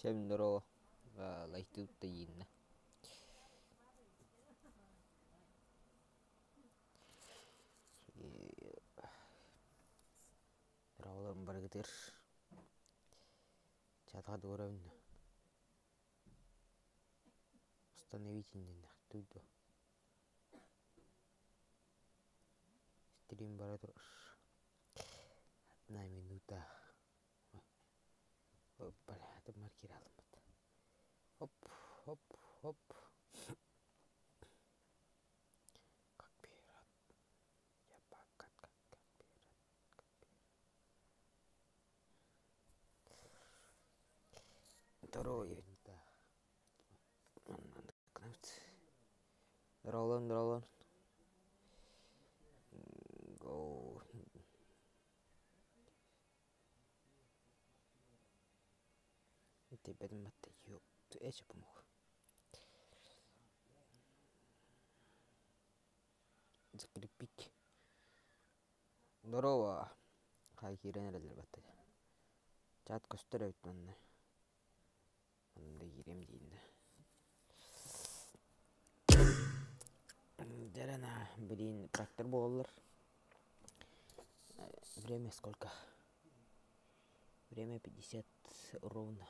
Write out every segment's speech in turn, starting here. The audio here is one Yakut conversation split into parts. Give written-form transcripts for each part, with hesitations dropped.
Всем здорово. Лайтыбыт да ииннэ. Здороволорун барыгытыр. Чатаҕа дуорабын. Остановить иннинэ дуо. Стрим бара турар. Одна минута. Бля, маркер алыммыт. Хоп, хоп, хоп. Как пират. Я как, как, как пират. Как пират. Второе. Да. Ролан, Ролан. Go. Типпэтим батта эче помог. Закрепить. Здорово. Хай киирэн эрэллэр батта. Чат көстөр эбит манна. Манна киириэм дииннэ. Дэрена, блин, трактор буолаллар. Время сколько? Время 50 ровно.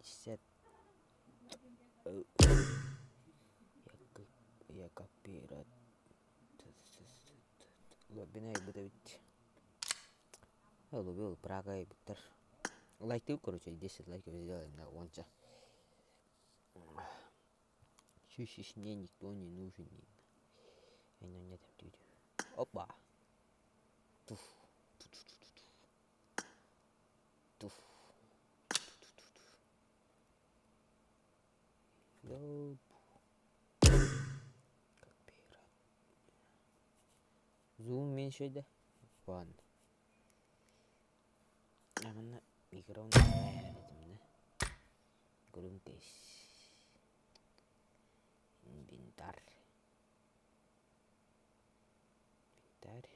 50. Я как пират. Лоббина эбит. Лобби Прага эбиттер. Лайктыы, короче, 10 лайков сделаем, да, уонча. Чуть мне никто не нужен. Опа. Туф. Туф. Как пират. Зум меньше да? Ладно. А манна микрофон Громкость. Инвентарь. Инвентарь.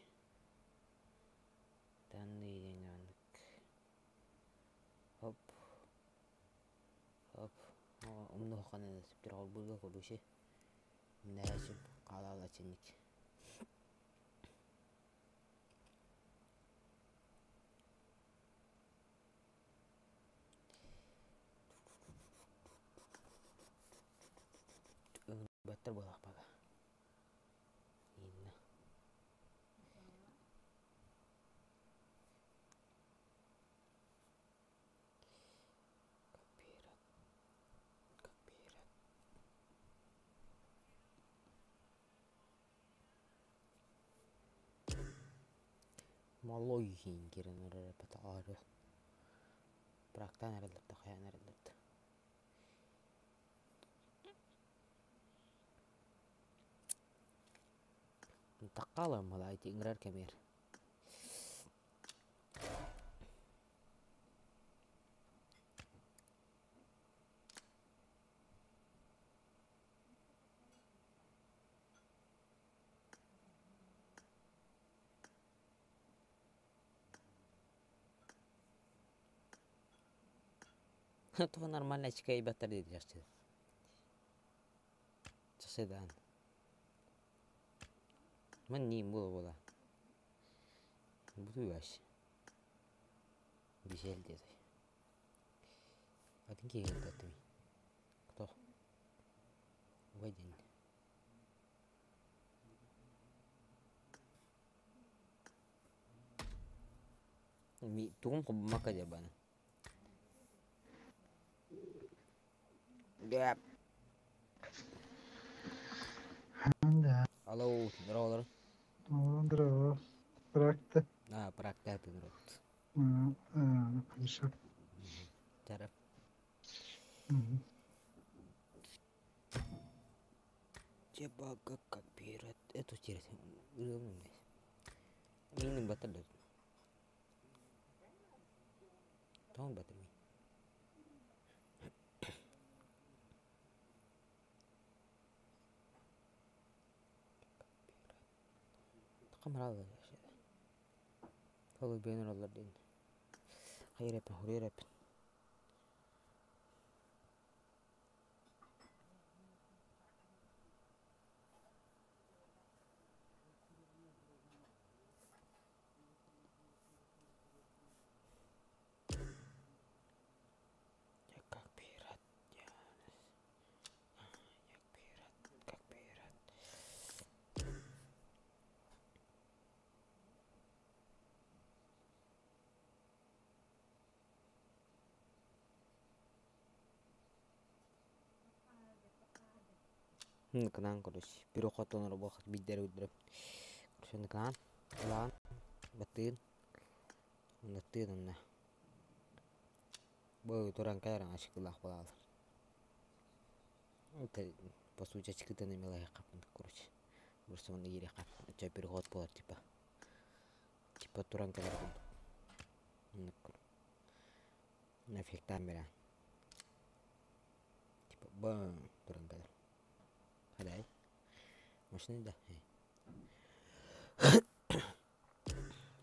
Данные диэн Хоп. Хоп. Умнуоххана сөптөр холбууга куруши. Умнаачым хаалаала чинник. Ыҥырбаттар буолаахпага. Инна. Как пират. Как пират. Малой киирэн эрэр эпэтэ Практаан эрэллэртэ хайаан эрэллэртэ Таххаалам малаайти ыҥырар кэмиэр Туга нормально очкайбаттар диэти чахчы. Чахчыдаан. Ман ниим буола-буола. Бутуйбаш. Бишел диэтэй. Атын киһи ыттаттым. Кто? Убай диэн. Тугун хобуммакка дьабаны. Гэп. Да. Алло, здорово. Здорово. Практа. А, практа ты народ. Хорошо. Тарап. Чебага как пират. Это интересно. Мини батар Тоҕо батарый? Холуйбуйан олороллор диэн. Хайыр эппин, хоруйар эппин. Ныкынан короче, переход оҥоро биирдэрэ үрдүрэ. Короче, ныкынан, ылаан, баттыын, оннуттыын онно. Бу туран кэлэр ачыкылаах буолаалар. По сути ачыкытын эмиэ короче. Просто онно киириэххэ оччо переход буолар типа. Типа туран кэлэр курдук. Оннук эффектаан берään. Типа бам туран кэлэр. Хадай. Машина да.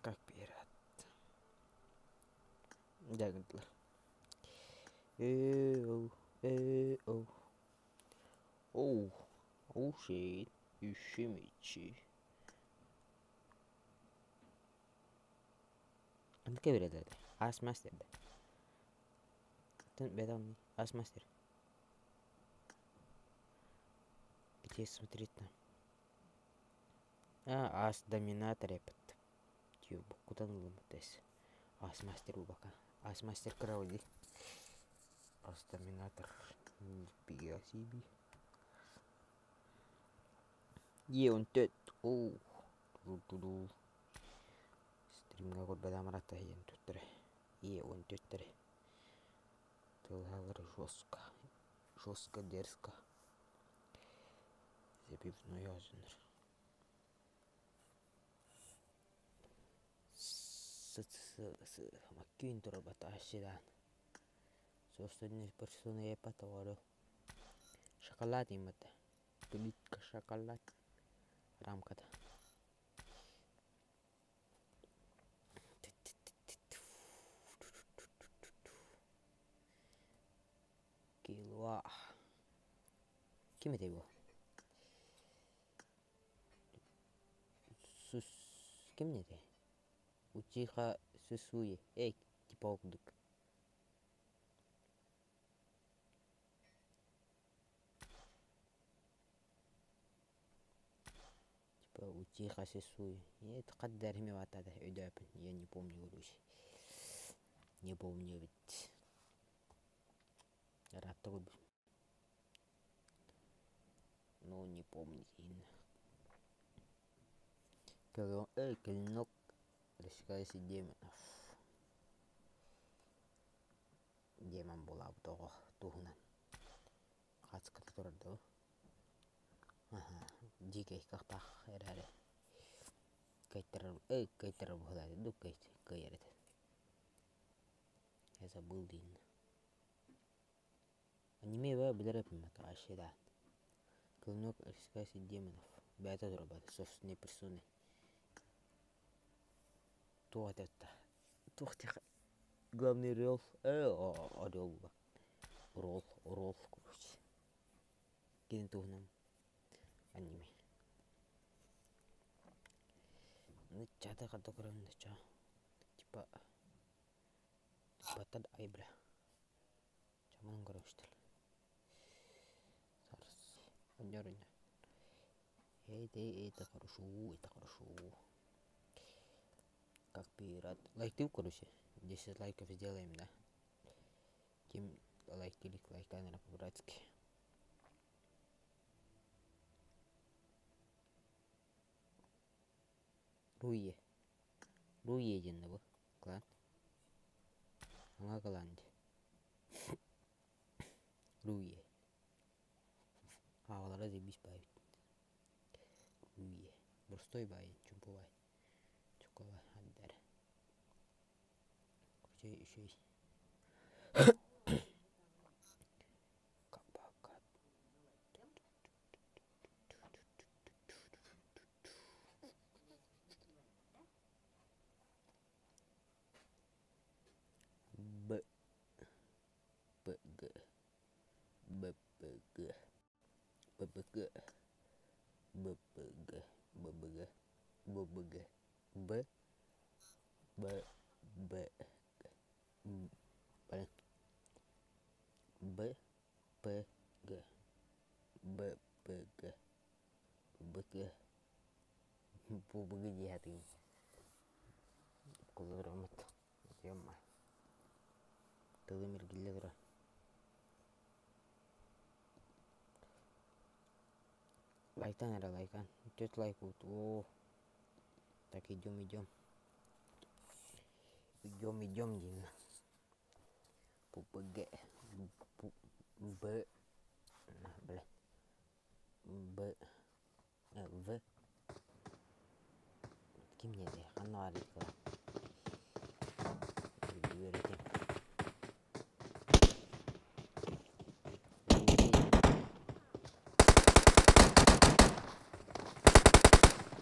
Как пират. Дьэ гынтылар. Ээ-оу, ээ-оу. Оу, оу shit, üşümичи. Андыка береді Ас мастер да. Бэдам ас мастер. Где смотреть там? А, ас доминатор эпит. Тю, куда ылым тэс. Ас мастер убака. Ас мастер крауди. Ас доминатор. Нифига себе. Е, он тет. Оу. Ту-ту-ду. Стримҥа көрбөтөм ыраатта иһийэн түттэрэ. Е, он түттэрэ. Тыллаһаллар жестко. Жестко, дерзко. Забивной озонор. Маккүүн турбата ащыдаан. Собственной персоной епа тоҕору. Шоколад имата. Плитка шоколад. Рамката. Килуа. Ким этэй бу? Сус ким этэй? Учиха Сусуи. Эй, типа ол курдук. Типа Учиха Сусуи. Это хат да эрими өйдөөпүн. Я не помню, короче. Не помню ведь. Ыраатта көрбүт. Ну, не помню. Клинок рассекается демонов. Демон буолаабыт оҕо туһунан. Хаацката турар дуу? Аха, дьиикэй кыахтаах эрээри кыайтарар кыайтарар быһыылаах дуу кыайар этэ. Я забыл диин. Аниме билэр эппин вообще да. Клинок рассекается демонов. Бэйэтэ турар собственной персоной. Туох этэ туох главный орел орел орел орел короче. Кини туһунан аниме. Ну чата хата көрөн да ча. Типа батад ай бля. Чаман көрөштөл. Сарс. Онньор онньор. Это это хорошо, это хорошо. Как пират. Лайк короче. 10 лайков сделаем, да? Ким лайк клик лайк наверное, по-братски. Руе. Руе диэн бу клан. Аңа клан дии. Руе. Аҕалара заебись баай эбит. Руе. Боростой баай, чумпу баай. Чукова аддар. Үчүгэй үчүгэй. Кабака. Б Б Г Б П Г Б Б Г Б П Г Б Б Г Б Б Г Б Б Б Г Б П Г Б П Г Б Г Б Б Г дии сатыыбын Кулуроммут ё-моё Тылым эргиллэ турар. Лайктан эрэ лайкан. Түөрт лайк О. Так, идем, идем. Идем, идем диэн. Б, Б, бля. Б, В. Ким диэтэ? Ханна баар Үөрэтим.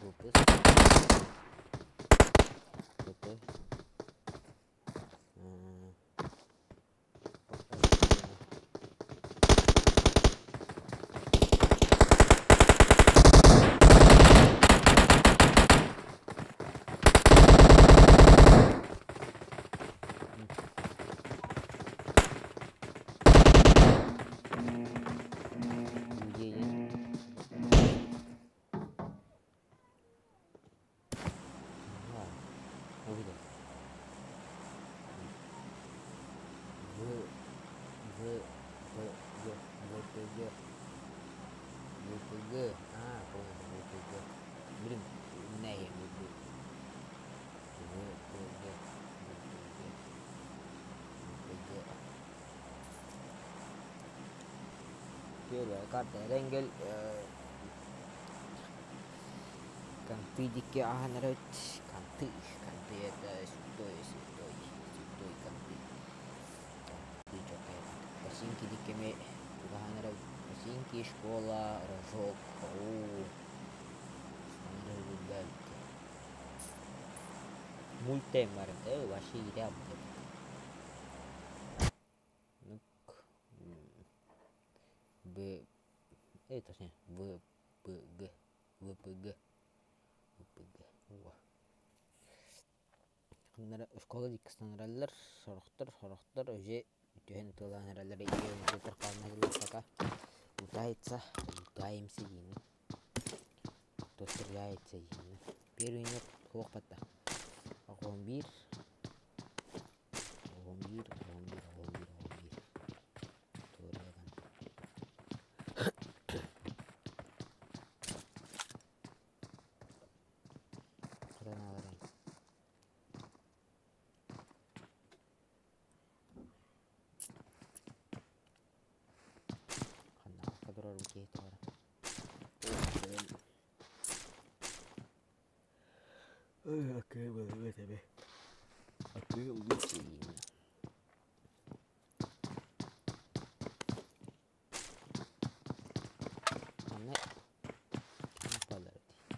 Выпуск. ПП. В, В, П, Г, В, П, Г. В, П, Г. А, понял, В, П, Г. Блин, не я буду. В, П, Г. В, П, Г. В, П, Г. Первая карта Эрангел. Конты дикие ааһан Конты. Конты это святой, святой, святой конты. Конты что-то Починки дикими тугахан Починки, школа, рожок. Оу. Мультем барым, вообще идеал. Ну, Б, точнее, В, П, Г, В, П, Г, В, П, Г. О. Школа диккастанараллар, сорохтор, сорохтор, уже түһэн тылаанараллар, ие хаалматылар пока. Лутается, лутаемся диин. Кто стреляется диин. Первый нет, суох батта. 11, 11, 11, 11, 11. Туораган. Хатаналарай. Ханна кадырар бу киһи тоҕо. Ой, окей, было тебе. А ты лучше именно. Манна балар дии.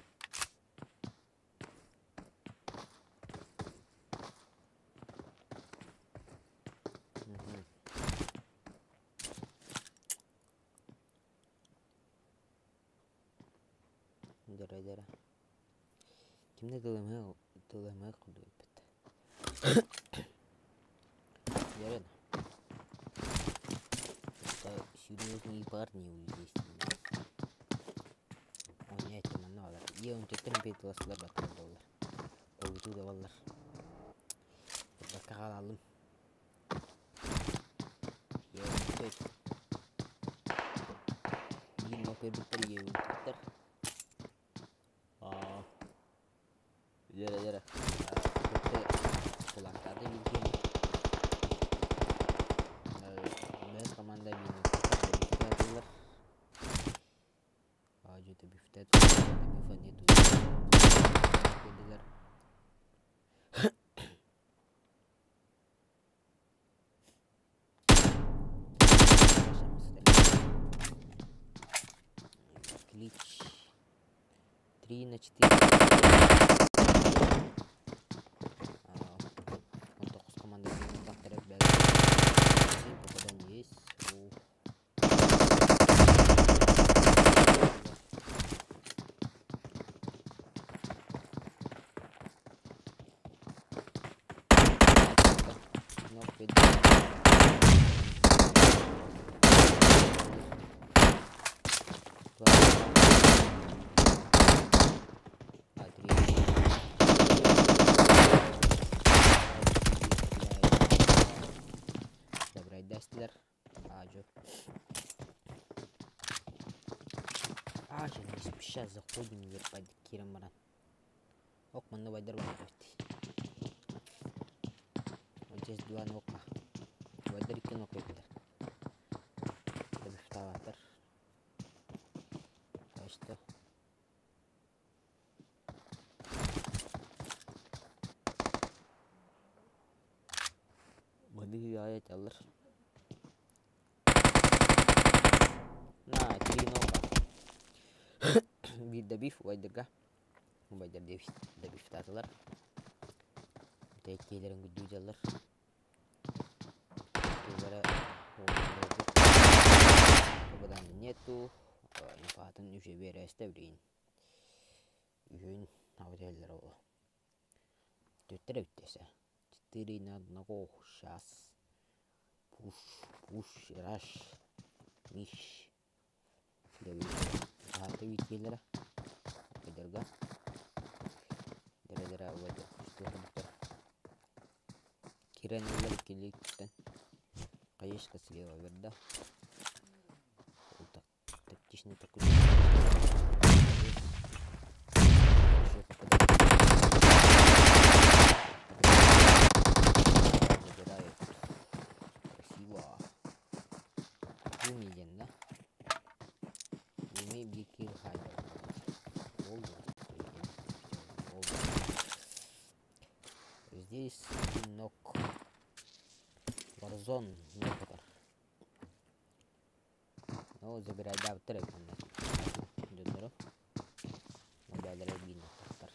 Дара дара. Кимде тылымы тылымы курдук эппит. Ярен. Это серьезные парни здесь. О, нет, манна балар. Е, он теттен бет ласлар батыр доллар. Олуту да баллар. Бакка хаалалым. Е, он тет. Биир нок өлбүттэр, е, он теттер. Аа. Дера дера. Көттө кулактады билген. Бэс команда минус бифте А, что-то бифте бифа нету. Келдилер. Клич. 3 на 4. 19 команда попадание есть. Нок 2, а, 3. Раш, не спеша заходим ебать киирэн баран. Ок манна убайдар баар эбит. Вот здесь два нока. Убайдар икки нок эбиттэр. Добивтаабаттар. Так что Маны аайа На, три нока. Биир добив убайдарга. Убайдар добивтаатылар. Бүтэйкиэлэрин гүдүү дьаллар. Тулара Попадания нету. Инфатын үчү биэрээстэ билигин. Үһүн абытэллэр ол. Түттэр эбиттесе. Четыре на одного. Сейчас. Пуш, пуш, раш, миш. Аата витиэлэрэ. Убайдарга. Дэрэ-дэрэ убайдар кустуохудуктар. Кирен ыллар иккилииттэн. Хаешка слева берда. Ол так тактичный такой. Еще попадает. Забирает. Красиво. Уми диэн да? Уми биир киил хаайда. Ол Здесь один нок. Warzone нокатар. Ну, забирай да бутыр эбит дьоннору. Мобайлары биир ноктар.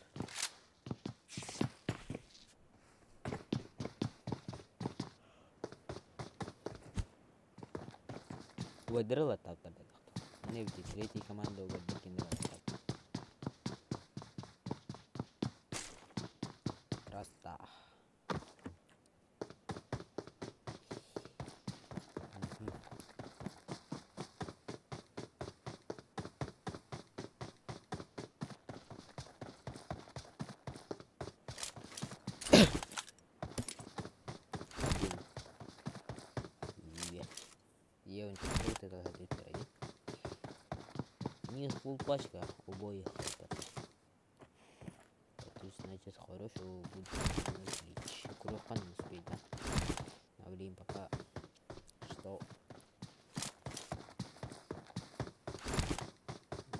Убайдары ылаттаабыттар да Не эбити третья команда убайдар кинилэр ылаттаабыт. Раста. Один. Две. Е, У них пачка обоих это. То есть, значит, хорошо будет Курохан не успеет, да? На время пока что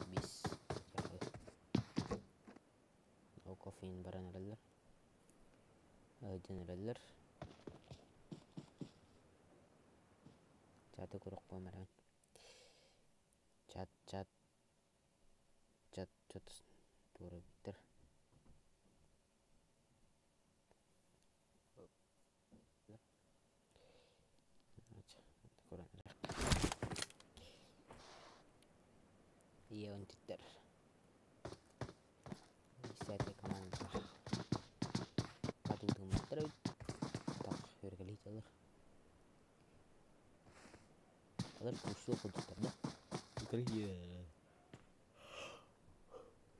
без О, кофеин баран эрэллэр. Ыдьан эрэллэр. Чаты көрөх буомаран. Чат, чат, чат, чат, туора биттер. Көрөн Ион титтер. Десятая команда. Катутуматтар. Так, өргөлей Алар пушлы кудуктар да?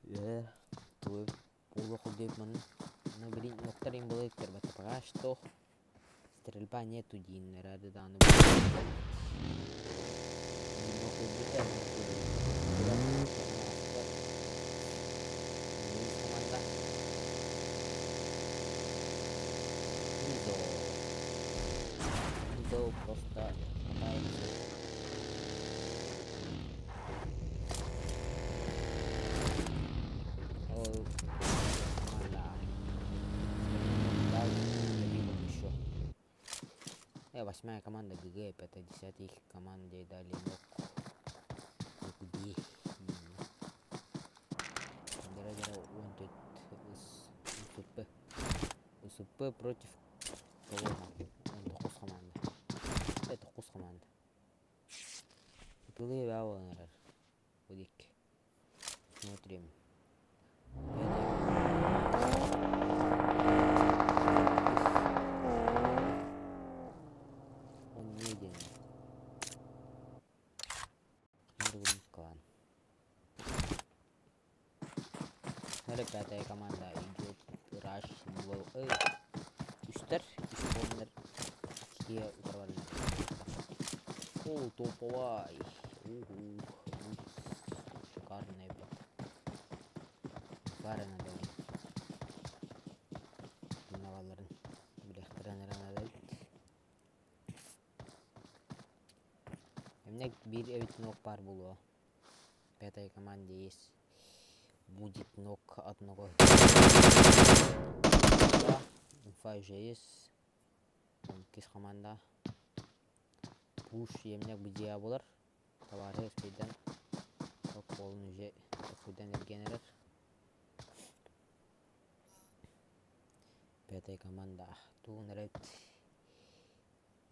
Э, твой полуху деп манна. Ну, блин, доктор им было пока что стрельба нету дин, рады да, ну. Команда. Низо. Низо просто катается. О, команда. Еще. Восьмая команда ГГ, пятая, десятая их команде дали нок. Где? Gara-gara wanted УСП. УСП против кого? Он команда. Это кус команда. Пылы Удик. Смотрим. Он медленный. Клан. Пятая команда идет Раш 2 үстер үс буоланнар иккиэ утарбарылар. О, топовай. Уху. Шикарный. Бары надо Наваларын билиэхтэрин эрэ наада эбит. Эмне биир эбит ног баар буолуо. Пятой команде есть. Будет ног одного. Инфа уже есть. Иккис команда. Пуш емне быдьыа буолар. Товары успейдан колун уже токуйдан эрген эрэр. Пятая команда. Тугун эрэ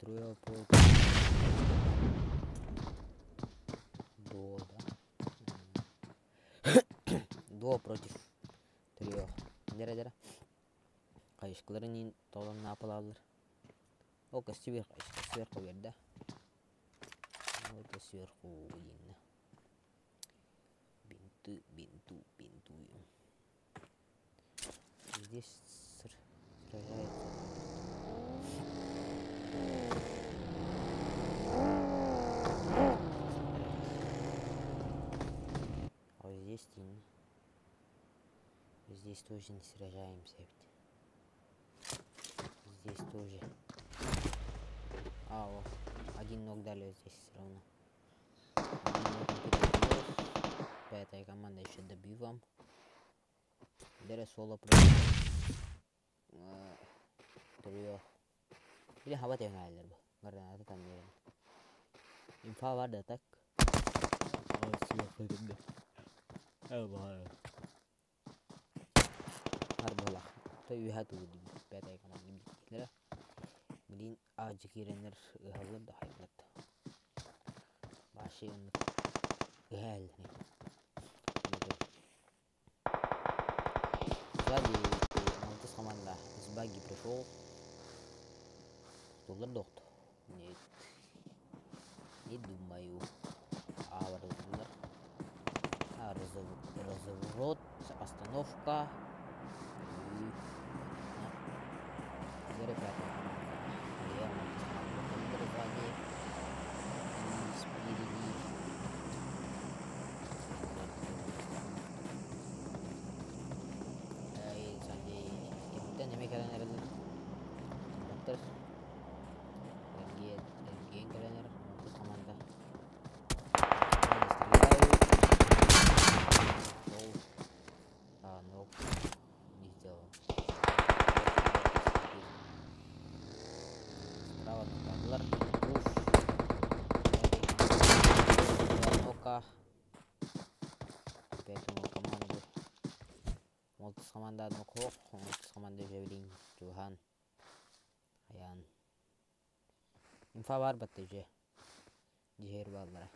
Трое Дуо, да? Дуо против трио. Дere-дere. Хайышкаларын толон наапалааллар. Ол көстүбүр сверху биэрдэ. Это сверху дииннэ. Бинты, бинту, бинтуем. Здесь сражается. А вот здесь тень. Здесь тоже не сражаемся ведь. Здесь тоже. А, о, один ног дали здесь все равно. Пятая команда еще добивам. Дере соло против трио. Или хаба теңайлер бу. Граната там берен. Инфа бар да так. Бар буолах. То үһэ тугу пятая команда биликтилere. Билин аажы кииреннер ыһаллар да хайдат. Баши ыһээлни. Сзади Малтыс команда с багги пришел. Тулар доктор. Нет. Не думаю. А, а разворот, остановка. И где ребята? Где Малтыс команда? Сзади. И спереди. Кимтэн эмэ кэлэн эрэллэр. Доктор. Эргиэн кэлэн эрэр. Малтыс команда. Стреляют. А, ног не сделал. Справа нападалар. Пуш. Два нока. Поэтому команду Малтыс команда нок Малтыс команда уже Жухан. Аян. Инфа бар батты уже. Жер баллара.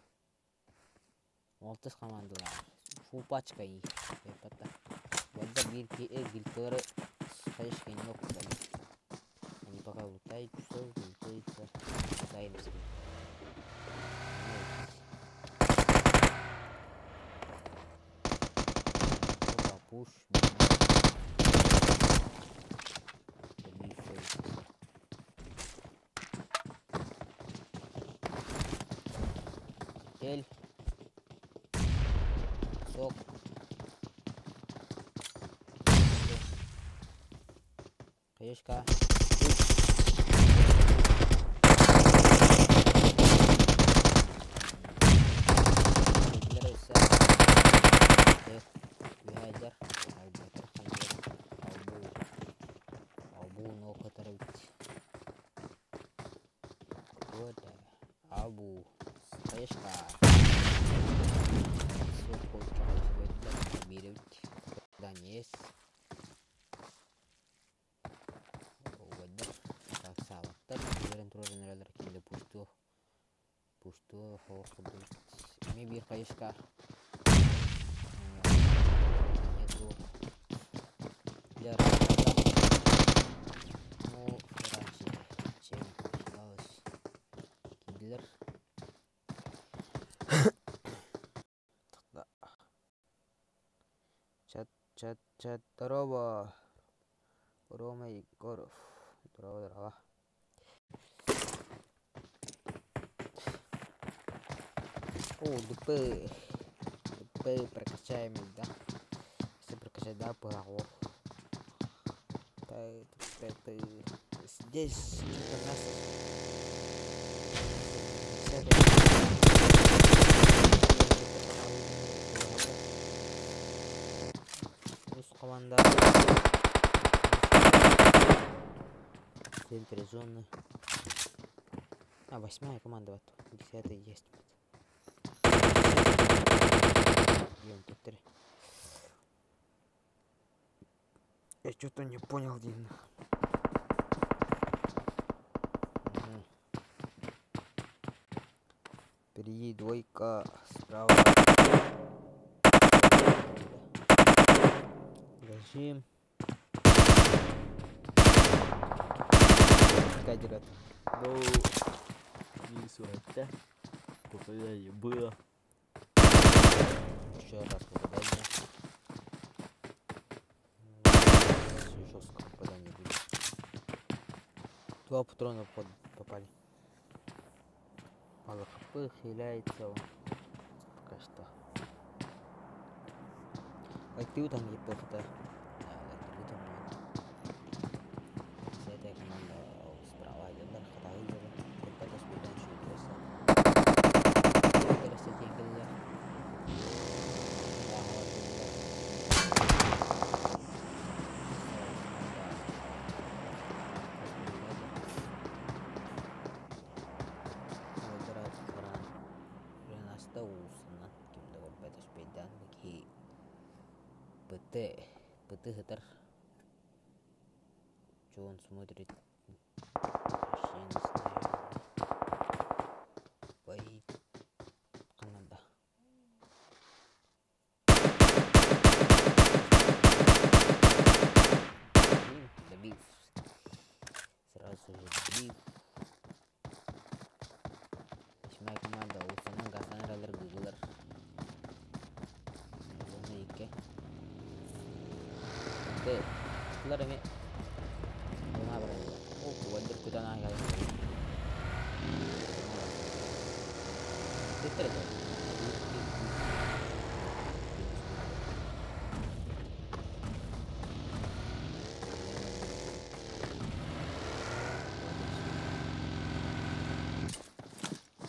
Малтыс командалар. Фу пачка и. Патта. Вадда бир гилкалары хаешка нок дали. Они пока лутают, что лутаются. Лутаемся. Опа, пуш. Коктейль. Сок. Хаешка. Абу. Хаешка. Есть. Пушту, Эми бир хаешка. Нету. Для ну, раньше, чем ожидалось. Кидлер. Да. Чат, чат, чат, здорово. Рома Егоров. Здорово, здорово. О, ДП. ДП прокачаем, да? Если прокачаем. Да, пырагов. Здесь 14. Команда в центре зоны. А, 8-я команда, вот. 10-я есть. Где тут 3? Я что-то не понял, Дин. Угу. Впереди двойка, справа. Зажим. Кадерат. Ну, не суета. Попадание было. Еще раз попадание. Жестко попадание будет. 2 патрона попали. Мало хп, хиляется он. Пока что. Ты там неплохо, да? Да, команда справа. ПТ. Что он смотрит? Вообще не знаю. Боит. Команда. Добил. Сразу же добил. Восьмая команда. Усанан Гасанралар Гуглар. Зона 2. Ларами.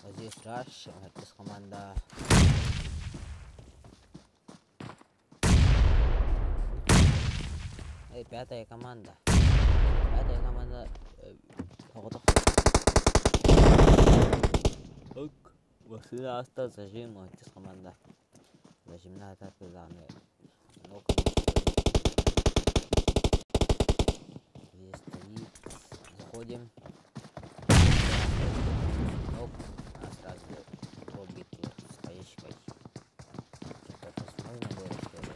Вот здесь раш, вот команда. Эй, пятая команда. Пятая команда. Ок, 18 зажим, вот здесь команда. Зажимная атака главное. Здесь стоит. Заходим. Оп, а сразу пробит стоячкой. Это возможно было, что ли?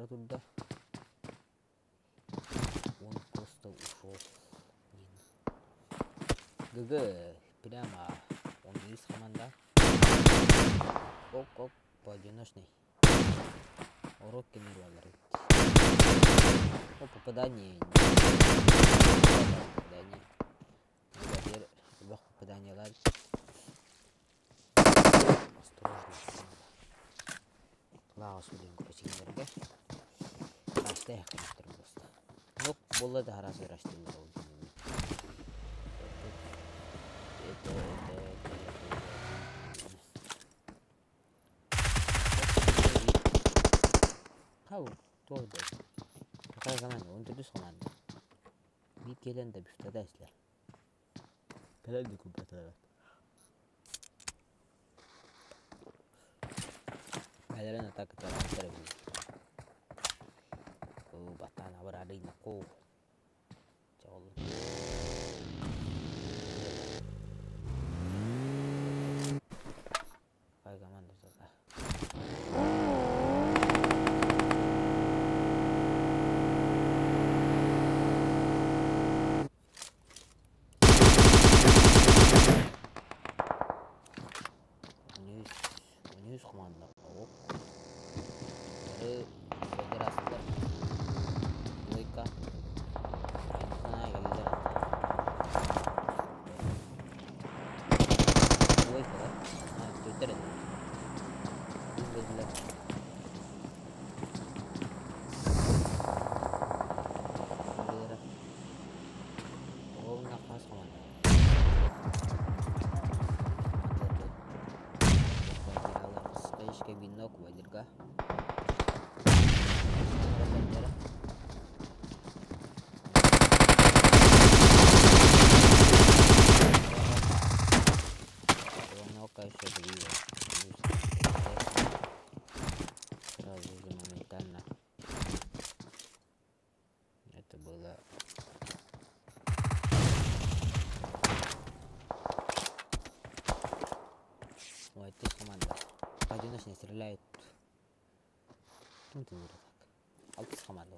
Туда. Он просто ушел. ГГ прямо он есть команда. Ок-ок поодиночный. Уроки не говорит. О, попадание. Попадание. Попадание ладно. Осторожно. Лаос блин, короче, просто. Ну, было да раз растил. Это. Хау, то да. Какая команда? Он тут команда. Bir gelen de büfte de isler. Gelen de kumpetler. Gelen атака тарантар. Батан абарары нако. Чол. Какая команда тогда? Хас команда? Винок вайдерга. Сразу же моментально. Это было. Ой, ты команда. Поодиночно стреляет. Ким ты так? Алтыс команда.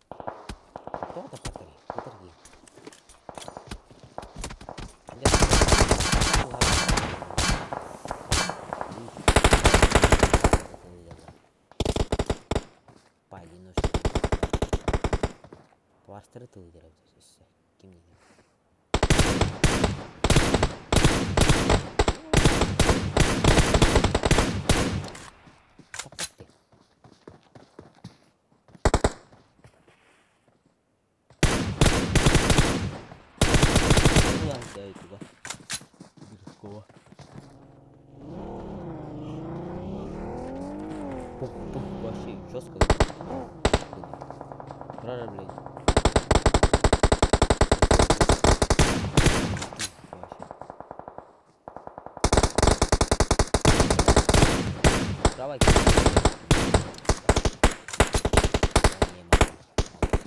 Кто это хатари? Хатари. Поодиночно. Пластыры ты выиграл. Ким не Такого. Пух, пух, вообще жестко. Рара, блядь. Давай.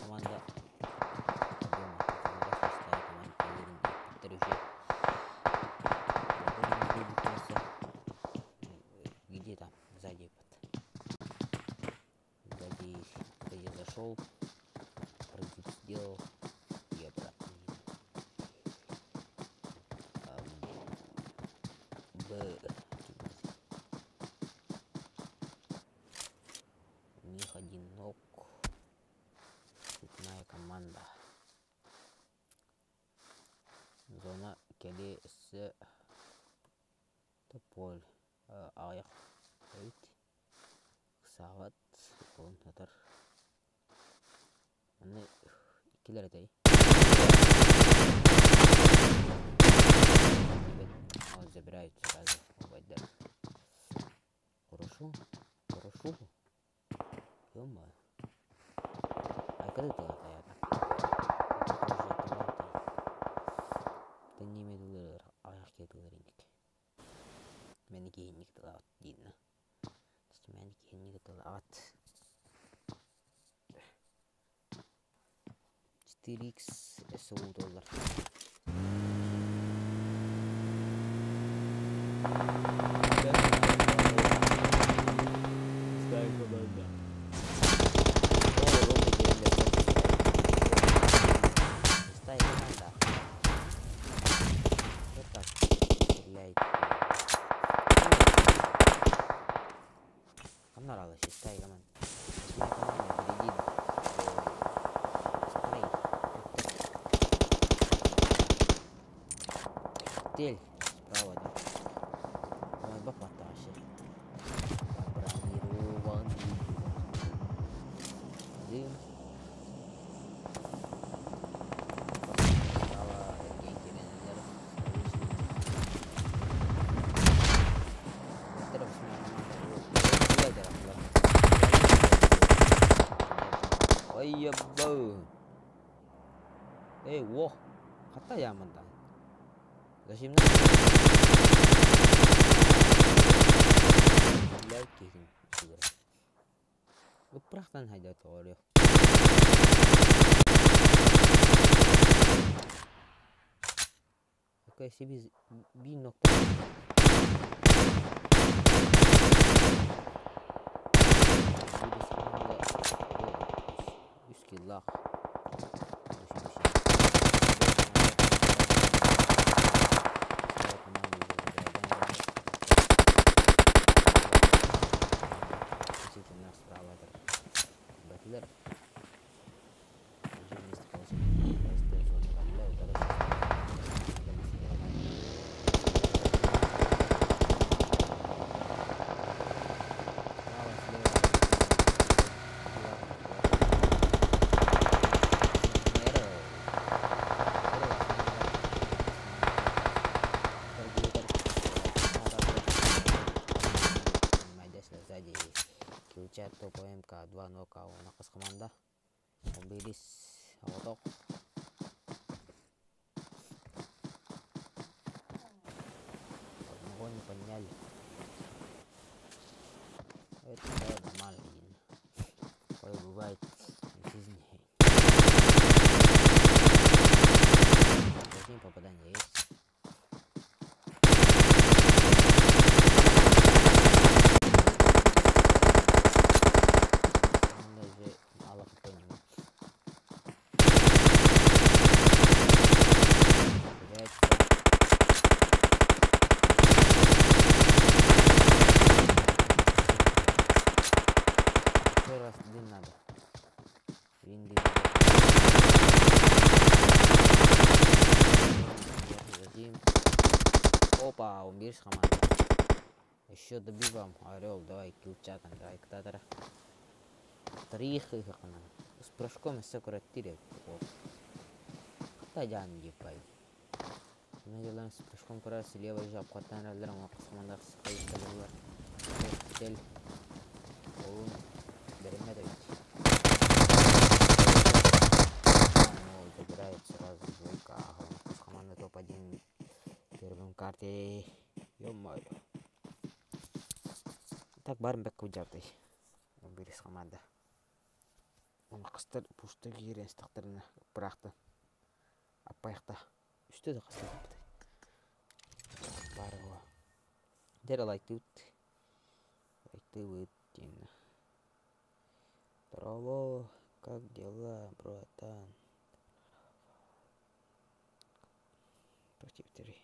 Команда. Где там? Сзади. Сзади, где зашел, прыгнуть сделал и обратно. Б. У них один ног. Цветная команда. Зона кели с тополь. Аяқ. Сағат он татар. Аны иккилер этэй. Забирают сразу. Обайдар. Хорошо. Хорошо. Ё-моё. А когда ты это? Тэнниме аяқ кетилер иник. Мени кейинник тылаат диинна. Мени кейинник тылаат. 4x СУ доллар. Старая команда. Шестая команда. Вот так стреляет. Понравилась шестая команда. Восьмая команда впереди. Стрей. Тель справа, да. Ой, бапата вообще. Бронированный. Дым. Справа Эй, во! Хата ямандан. Зачем Ыпрахтан хайда тоҕорё. Окей, себе bir nokta. Үс киллах. Подняли. Это да, нормально. Такое бывает в жизни. Какие попадания есть? Он даже мало кто не мог. Еще раз дым надо. Винды. Дадим. Опа, умбирс команда. Еще добивам. Орел, давай, килчатан, давай, ктатора. Три хыхана. С прыжком все квартире. Хата епай. Мы делаем с прыжком раз левой жаб хаттан раллар ма кысманда кыскалар. Тел. Олун береме да ведь. Забирает сразу двойка. Команда топ-1 первым карте. Ё-моё. Так барын бэк куджардай. Бирис команда. Оны қыстыр пушты киирен стактарына быракты. Аппайыкта. Үстө да кыстыр. Бары Дere лайктыбыт. Лайктыбыт дейм. Здорово, как дела, братан? Против три.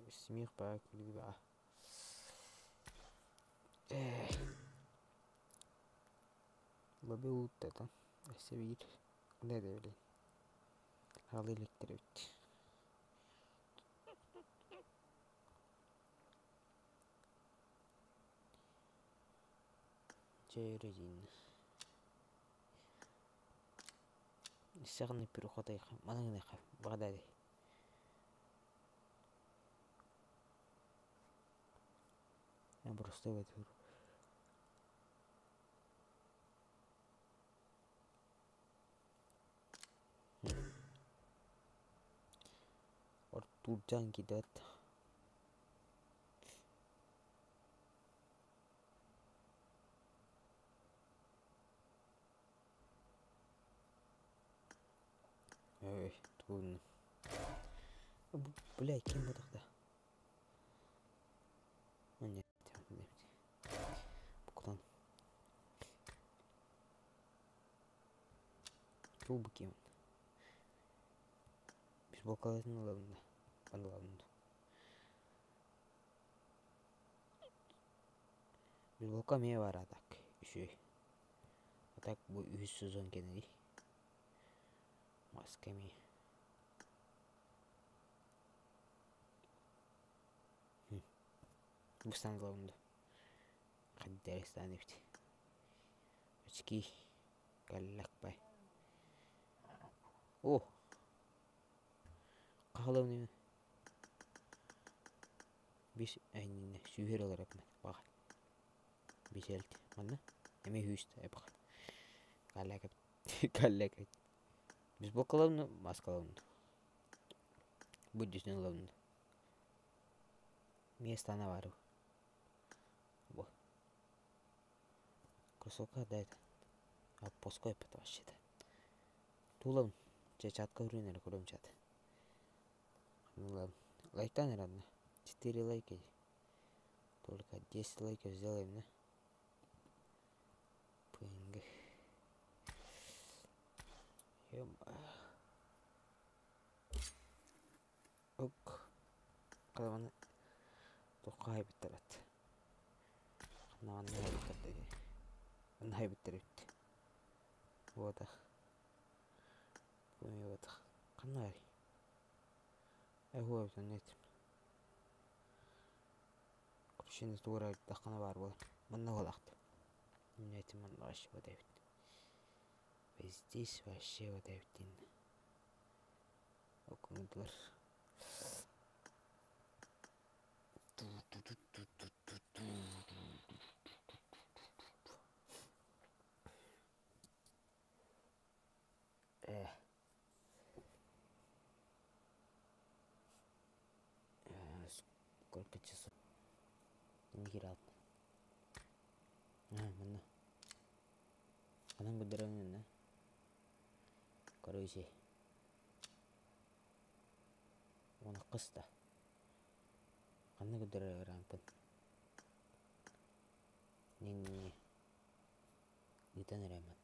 Смех по Лобби это. Өссө биир да билин. Халы иликтер эбит. Чээрин. Исэҕин пирухотайха манаҥныха баҕадади. Я просто в эту Артурджан кидет. Эй, трудно. Бля, кем бы тогда? О, нет, нет. Куда? Трубки. Бейсболкаларын ылабын да. Ылабын. Бейсболка эмиэ баар а так үчүгэй. А так бу үһүс сезон кэннэ Маска эмиэ. Быстан ылабын да. Хаддэрестан эбит. Очки. Каллакпай. О! Хаалабын Бис әйнинне сүүһэр олар эпмет баҕа. Бисэлт манна эми хүүст эпха. Каллакап каллакап. Бейсболкалабын маскалабын. Буддүсүн ылабын. Местана бар. Бу. Кроссовка да это. А поской это вообще-то. Тулам. Чатка үрүнер көрөм чат. Ну ладно. Лайктан ладно. 4 лайка. Только 10 лайков сделаем, да? ПНГ. Ё-моё. Ок. Калаваны тоққа хайбыттарат. Ханна хайбыттар Анна хайбыттар бит. Вот. Вот. Ханна Эхуа нет. Крушины тура тахана бар бол. Манна болакт. Нет, манна вообще вот эбит. Здесь вообще вот эбит. Окундулар. Манна. Ханан көрдөрөҥ иннэ? Короче. Уона кыста. Ханна көрдөрөр рампын? Не-не-не. Ыытан эрэ мат.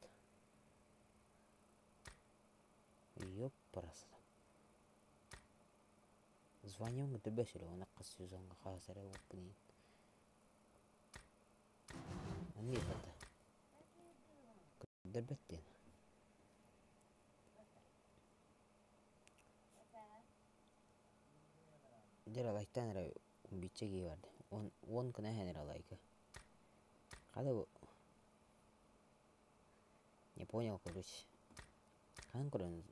Ёппарасата. Званием көрдөрбөт сүрэ уонна хас сезоҥҥа хас эрэ уоппун иһин. Онно ыыппата. Көрдөрбөт диэн. Дьэ лайктаан эрэ убийца киһи барды. 10 гына иһэн эрэ лайка. Хата бу Не понял, короче. Хаһан көрөн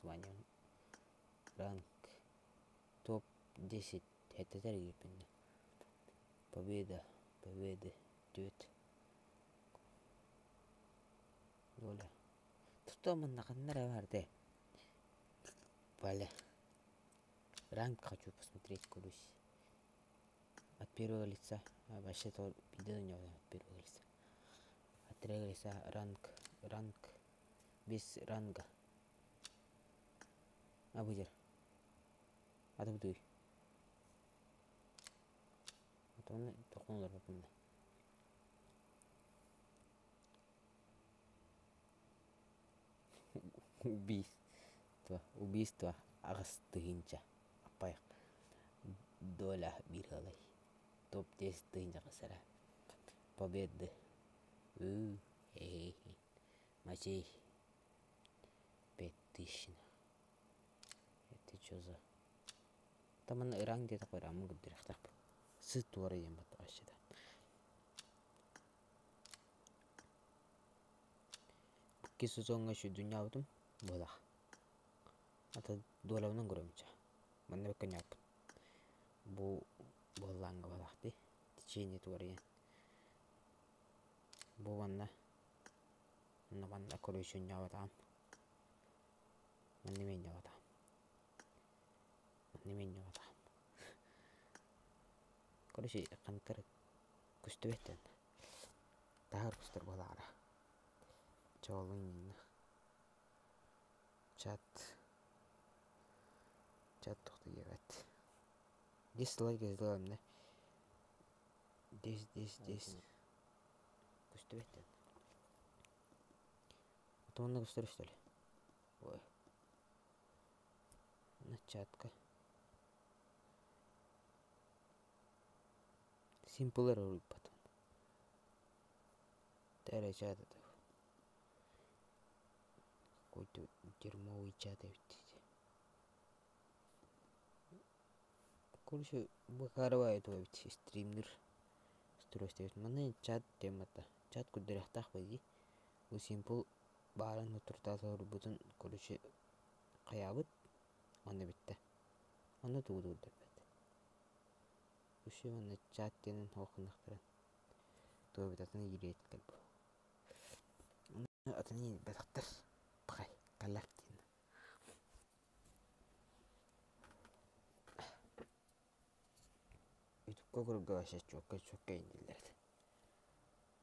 звание ранг топ-10 сэттэтэр киирбиннэ. Победа, победы, түөрт. Доля. Тутта манна ханна эрэ баар дээ. Валя. Ранг хочу посмотреть, короче. От первого лица. А, вообще-то видео не от первого лица. От третьего лица ранг, ранг, без ранга. А выдер. А ты дуй. Отон тохун олорбуппун. Убийство, убийство аҕыс тыһыынча аппайах доля биир ыалай топ 10 тыһыынча хасара победы ыы мачей 5000 это что за там манна ыраҥ диэтэх ырааммын көрдөрүөхтээхпин сыт туора диэн батта вообще-то Икки сезоҥҥа сүдүнньаабытым быһылаах. Ата дуолабынан көрөбүн чэ. Манна бэккэ ньааппын. Бу быһыллааҥҥа быһылаах дии. Течение туарыйан. Бу манна манна манна короче ньаабатаҕым. Манна эмиэ ньаабатаҕым. Манна эмиэ ньаабатаҕым. Короче хантар көстүбэт да Таһар көстөр буолаара. Чоолуҥ иннинэ. Чат. Чат туох да диэбэт. Десять лайк сделаем да? Десять, десять, десять. Көстүбэт да. А то манна көстөр что ли? Ой. На чатка. Simple эрэ уруйбатым. Тэрэ чат это. Какой-то дерьмовый чат эбит. Короче, бакарова это эбит стримнер устройство эбит. Манна чат темата. Чат көрдөрүөхтээх дии. Бу Simple баарын утуртаата уруйбутун короче хайаабыт онно бүттэ. Онно тугу да көрдөрбөт. Үсү уонна чат диэнин суох гыннахтарын туобутатын иириэт кэлбу. Атын иирбэтэхтэр пахай каллар диэн. Ютубка көрөргө вообще чуоккай чуоккай дииллэр этэ.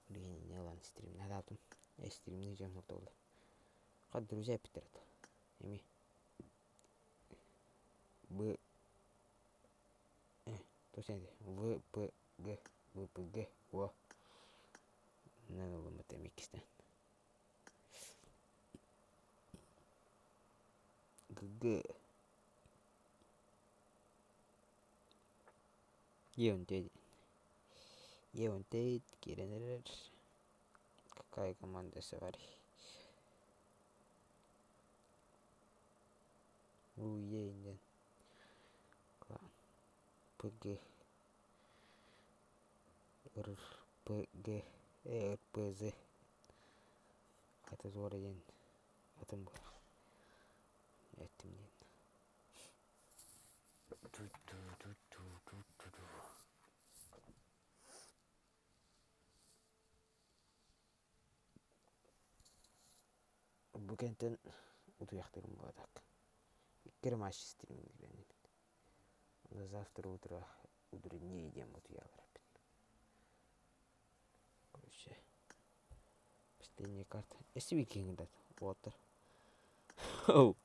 Билигин инньэ ылан стримнаатаатым. Стримнии дьон суох Хат друзья эппиттэр этэ. Эми Б В П Г В П Г О Нан ылыммыт эми иккистээн. Г Г Е Е киирэн эрэр. Какая команда савари? Уе диэн П Г Р П Г Р П З Ата туора диэн атын буолар. Эттим диэн. Бу кэнтэн утуйахтыырым буолбатах. Икки эрэ матч стриминг Завтра утро утреннее диэн утуйалар эппит. Короче. Последняя карта. Эссе викингдат. Уоттар. Оу.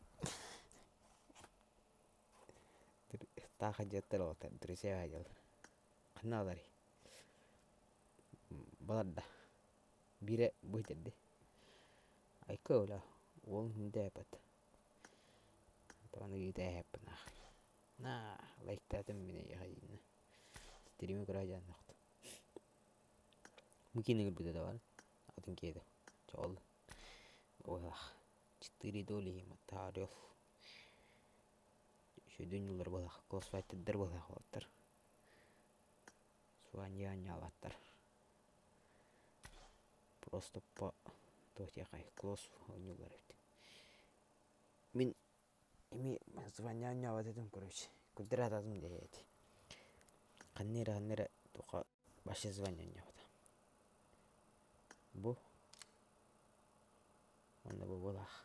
Таах дьиэттэр уоттар. Друзья дьаллар. Ханна аларый? Баларда. Биирэ бу итирди. Айка оля. Уол хүндээпэт. Аны ыытээһэппин аах. На, лайктаатым мин эйиэхэ дииннэ. Стримы көрө дьааннахт. Бу киинэ көрбүтэ да бар. Атын киэдэ. Чоол. Ох, четыре доли Матарев. Үчүгэй ньулар буолах, классфайтердар буолах уолаттар. Суанья анньаабаттар. Просто по туох класс оонньуулар эбит. Мин эми звание оонньообот этим короче. Курдары ататым диэти. Ханна эрэ ханна эрэ туха вообще звание оонньообута. Бу уонна бу буолаах.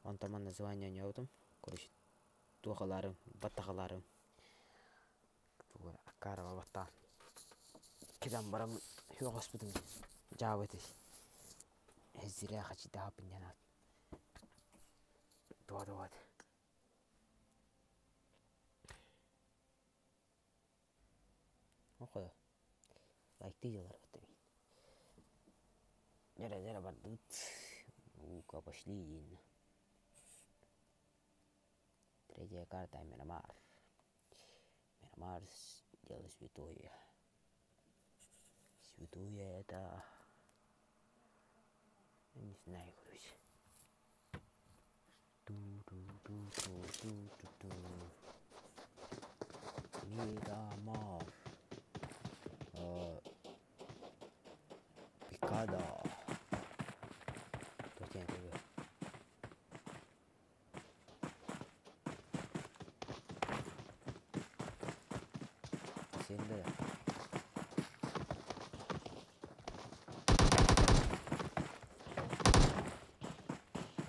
Онтон манна звание оонньообутум. Короче туох ылаарым, баттах ылаарым. Аккаараҕа баттаан кэлэн баран үөҕэспитим дьаабы этэй. Зря хачыйдаабыппын диэн аат. Дуо дуо Охо лайктыы дьыллар баттым. Дьэрэ дьэрэ бардыбыт. Уука пошли диэн. Третья карта Мирамар. Мирамар дело святое. Святое это... Не знаю, короче. Ту-ту-ту-ту-ту-ту-ту. Мирамар. Пикада. Туох диэн этэ Синдэ.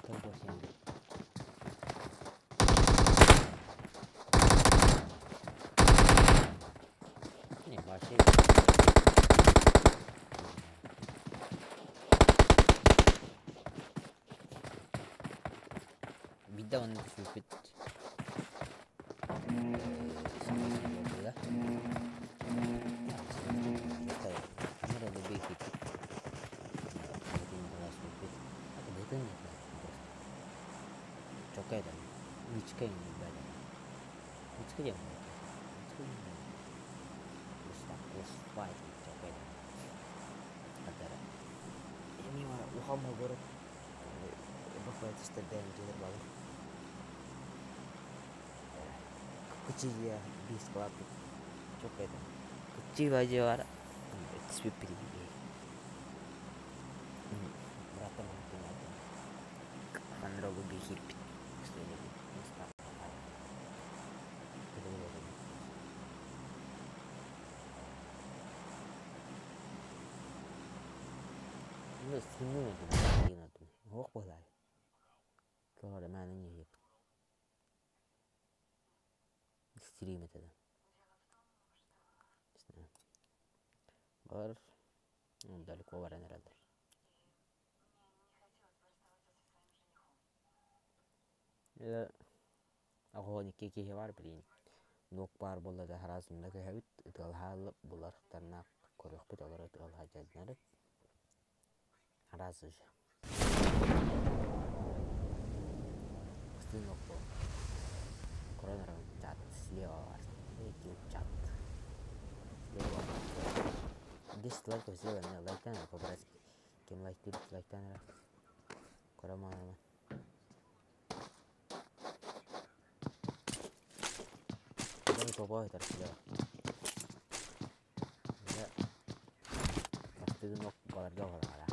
Turbo синдэ. Не, вообще. Биирдэ маннык түспүппүт Кычыйа биис кылааппыт чоккайда. Кыччыйба дьиэ түспүппүт бырааттар Ханрогу биһиирбит Уох буолаай. Тоҕо эрэ мээнэ ньиһиэп. Стрим этэ да. Не знаю. Бар далеко баран эрэллэр. Оҕо икки киһи бар билигин нуок баар буолла да араас онно көһөбүт ытыалаһа булархтарына көрүөхпүт олор ытыалаһа дьадынары араас уже Бастыын көрөн эрэн чат слева бар чат слева 10 лайков сделано лайктан по-братски ким лайктыыр лайктаан эрэ көрө мааныман Тобой слева. Бастыгын ок баларга олорора.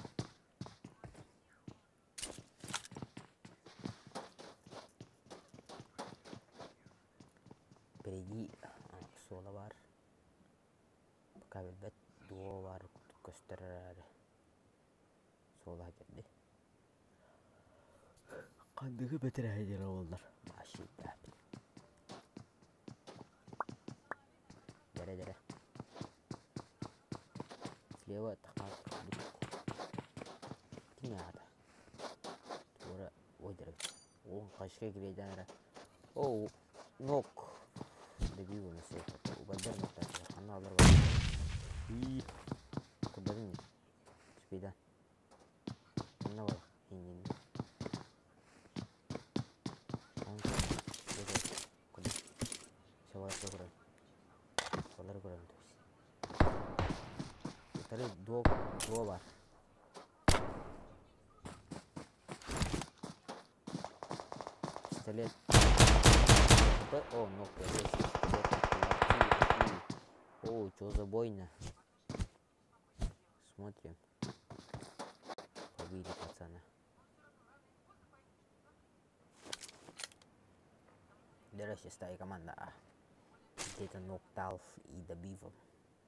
Впереди суола бар. Пока билбэт дуо бар көстөр эрээри. Суола дьэрди. Хандыгы бэтэрээһи буоллар. Машида. Дэрэ дэрэ. Слева тахар. Ким аата? Туора ойдырабыт. Уон хашка кириэйдээн эрэ. Оо, нок. Дебил у нас убайдар ноктааччылар. Ханна алар бар. Ии. Курдатын не? Спида. Ханна бар? Хиннин. Солары көрөм то есть. Утары дуо дуо бар. Пистолет. О, ну О, что за бойня? Смотрим. Побили пацана. Дальше шестая команда. Где-то ноктал и добивал.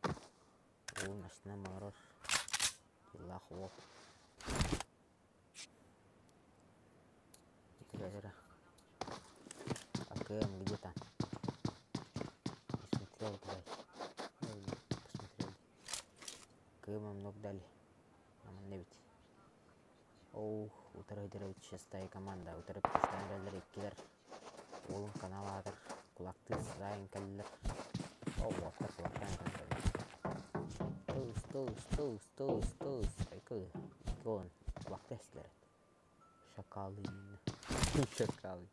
Ол машина морор. Илах уол. АКМ где-то. Не смотрел, блядь. Посмотрел. АКМ много дали. Нам не ведь. Оу, утары шестая команда. Утары пуштан иккилер. Уолун канал аатар. Кулактыы сайын кэллэр. Оу, уолаттар кулактаан кэллэр. Туус, туус, туус, туус, туус. Айкы, икки кулакты эстилэр. Шакалы. Шакалы.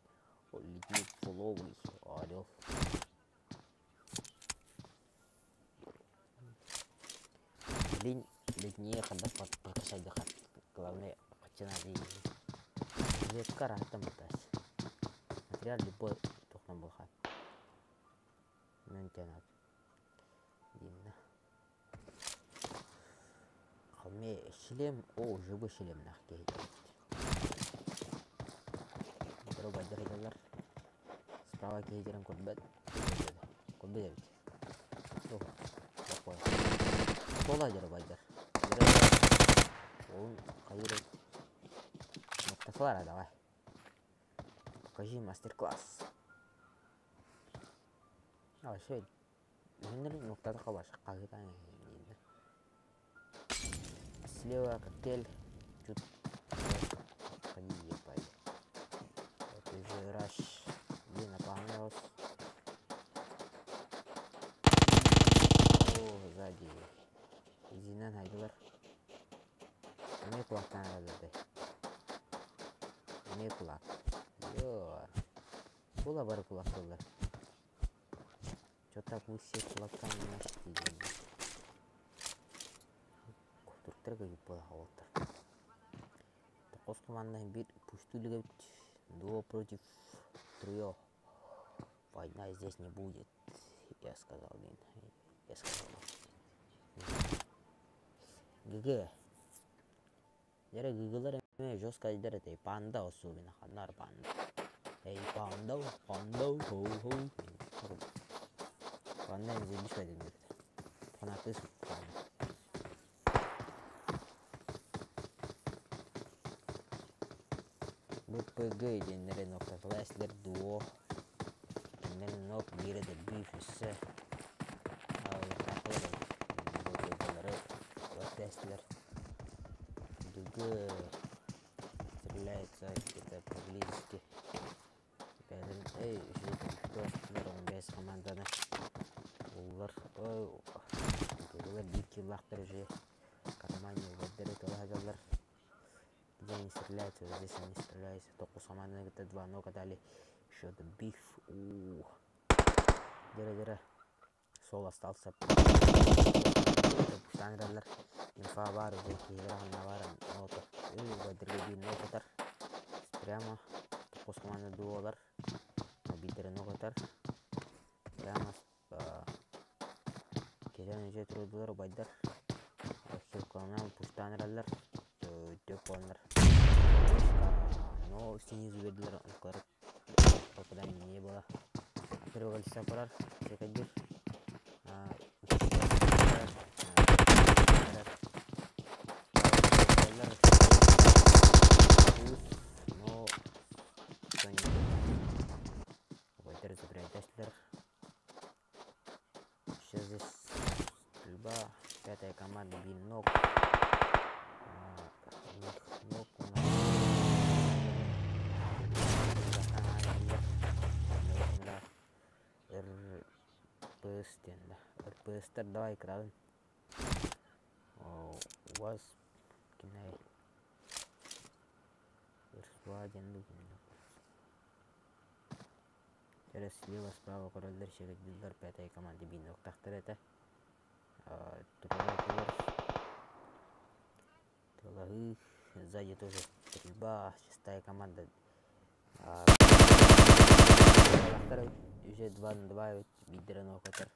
О, ледник фуловый. Орел. Блин, леднее ханда прокачать. Главное, хотя надо. Ветка рахтам бутас. Материал любой тухнан булхат. Мөн тянат. Динна. Халме шлем, о, живой шлем нах кейт. Дроба дырыгалар. Справа кейдерин көрбөт. Көрбөт эбит. Тух. Такой. Тола дырбайдар. Он хайыр. Ноктафлара давай. Покажи мастер-класс. А, şey. Ürünlerin noktada kabar. Kahveden Слева коктейль. Чуть. Ебать. Это уже раш. Где наполнялся. О, сзади. Изинен хайдылар. Эмне кулактан араларды. Эмне кулак. Йо. Була бар кулактылар. Чё так вы все кулактан нашли? Турктарга кип була хаваттар. Токос команда бир пуштулы дуо против трио. Война здесь не будет. Я сказал, блин. Я сказал. ГГ. Дere ГГлар эме жестко дер панда особенно ханнар панда. Эй, панда, панда, хо хо. Панда не забишь один. Фанаты панда. БПГ диэннэри ноктатыласлер дуо. Киннер нок бире де биф өссө. БПГлары тестлер. ГГ стреляется где-то поблизости. Эй, еще 15 команданы. Улар, ой, ГГлар бир киллахтар уже. Кармане убаддары тола. Где они стреляются? Вот здесь они стреляются. Только команда где-то два нога дали. Еще биф. У. Дера, дера. Сол остался. Пуштанралар. Инфа бар уже киһилэр бар. Ното. Убаддырга бир нокотар. Прямо токус команда дуолар. Битере нокотар. Прямо Кезен уже турдулар убайдар. Хилконан пуштанралар. Төп болнар. Но снизу бердилер. Попадания не было. Первого лица парар. Секадир. Но Сейчас здесь стрельба. Пятая команда бинок. У них ног. РПС диэн да. РПСтар давай кырабын. УАЗ кинай РСУА диэн дуу кинилэр. Через слева справа көрөллөр шегеддиллэр пятой команды биин этэ. Турар Тылаһыы, сзади тоже стрельба, шестая команда. Уже 2 на 2 биирдэрэ нокотор.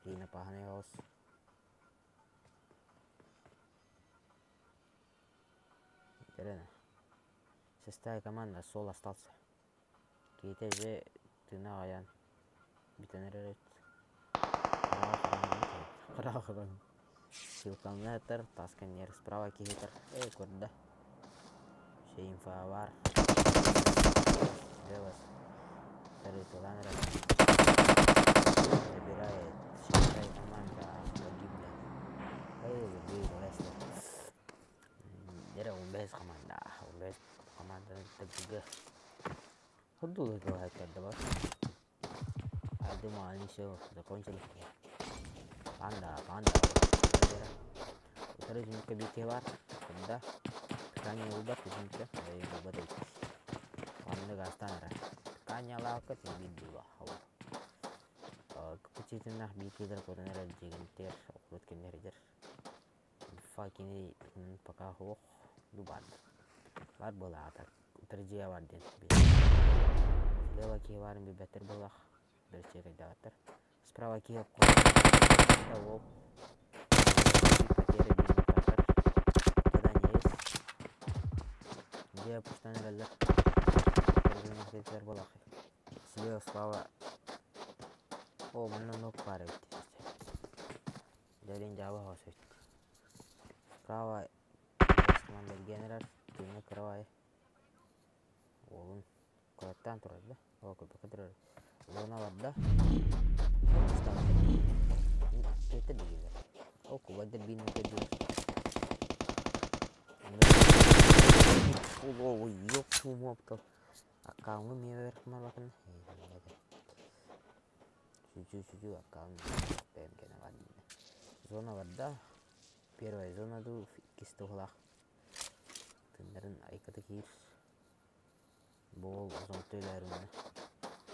Лина паханай оҕус. Шестая команда, сол остался. Киһитэ же тыына аҕайан бүтэн эрэр эбит. Хараҕа Силканнатор, тасканер справа киһитэр. Эй, көрдө. Инфа бар. Левас. Второй эрэр. Забирает. Шестая команда погибла. Эй, Лестер. Дere 15 команда. 15 команда тгг. Ходулы бар. А думал, они все закончили. Панда, панда. Утары жинка бите бар. Кunda. Kanya ubat жинка. Эй, ubat эбит. Оннук астан эрэ. Канялаакка тиийбит дуу. Кычытынах биитилер кутан эрэр дьиэгинтер окуут кэннэридер. Факини пока хуох дубар. Бар буолаата. Утары дьиэ бар диэн. Слева киһи баарын билбэттэр буоллах. Бэрчиэкэйдээбэттэр. Справа киһи оп. Потери биир Попадание есть. Где пуштан эрэллэр. Буоллах. Слева, справа. О, манна нок баар эбит. Дэрин жаба хос эбит. Справа команда генерал тыына кыравай. Уолун кураттаан турар да. О, көрбөккө турар. Зона барда. Төтө дигилер. О, кубайдар биин өтөдүлөр. О, ёп, чумоптал. Аккаунту миэбэр малакын. Сүчү сүчү аккаунт бэм кене бар. Зона барда. Первая зона ду иккис туһулаах. Тыннарын айкаты киир. Бол зонтөйләрүнэ.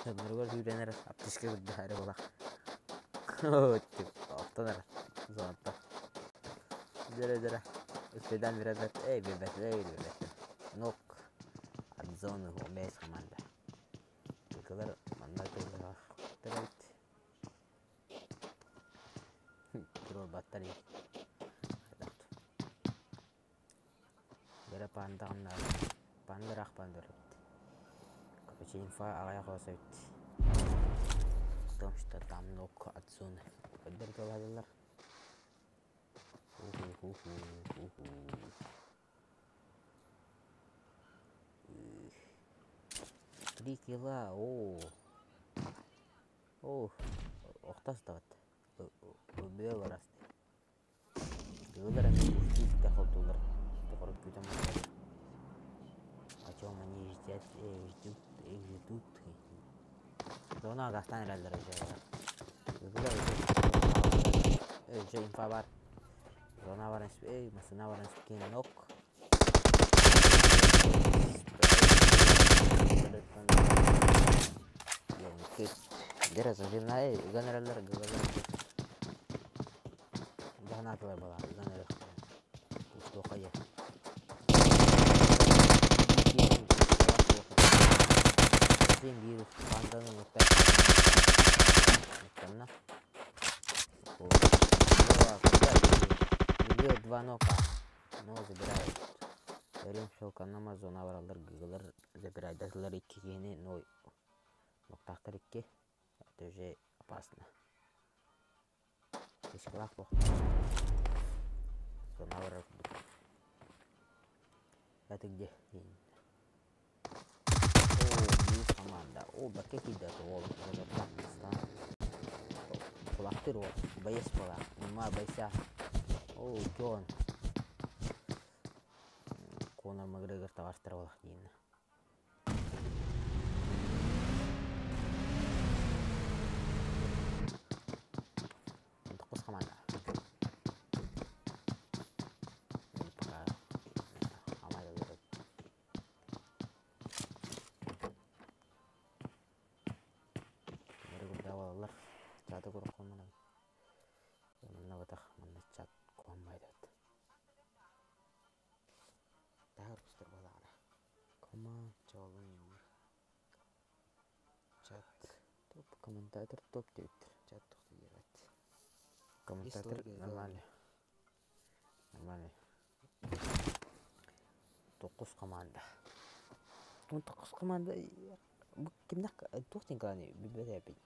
Тыннаргар сүүрэнэр аптечка бырдаары булах. Оттонар зонатта. Дөрө дөрө. Үспедан биребет, эй бирбет, эй бирбет. Нок от зоны 15 команда. Кылар манна тыллаах. Турор баттар. Дөрө пандагынна. Пандырах пандыр. Короче, инфа аҕыйах оҕус эбит. Потому что там нок от зоны. Өддөр туолаһаллар. Ху-ху-ху-ху-ху. 3 килла. О. О, охтас дават. Өлбүө барасты. Гылар эми устук холтулар. Тоқорып күтем бар. О чем они ждут, ждут, ждут. Зона гастан эрэллэр уже. Гылар уже инфа бар. Зона бар, эй, масына бар, нок. Дера зажимна, эй, генераллар, гылар. Гранаталар бала, генерал. Устуқая. Сен вирус панданы нукта. Нуктанна. Убил два нока. Но забирают. Эрим шелканама зона баралар гыгылар забирают. Дасылар икки киһини, но нуктахтар икки. Это уже опасно. Кешкалах бох. Зона барар курдук. Это где? О, биир команда. О, бакке киирдэ ол. Кулактыр ол. Боец була. Нема бойся. О, Джон. Конор Макгрегор таҕастар буолах диин. Команда. Пока Балалар чаты көрөх. Манна батах, манна чат куһаммайдат. Тахыр кустар балаара. Кома чолун юмор. Чат топ, комментатор топ диэбиттэр. Чат тохто диэбэт. Комментатор нормальный. Нормальный. 9 команда. 19 команда. Бу кимнэх туох диэн кылааны билбэт эбит.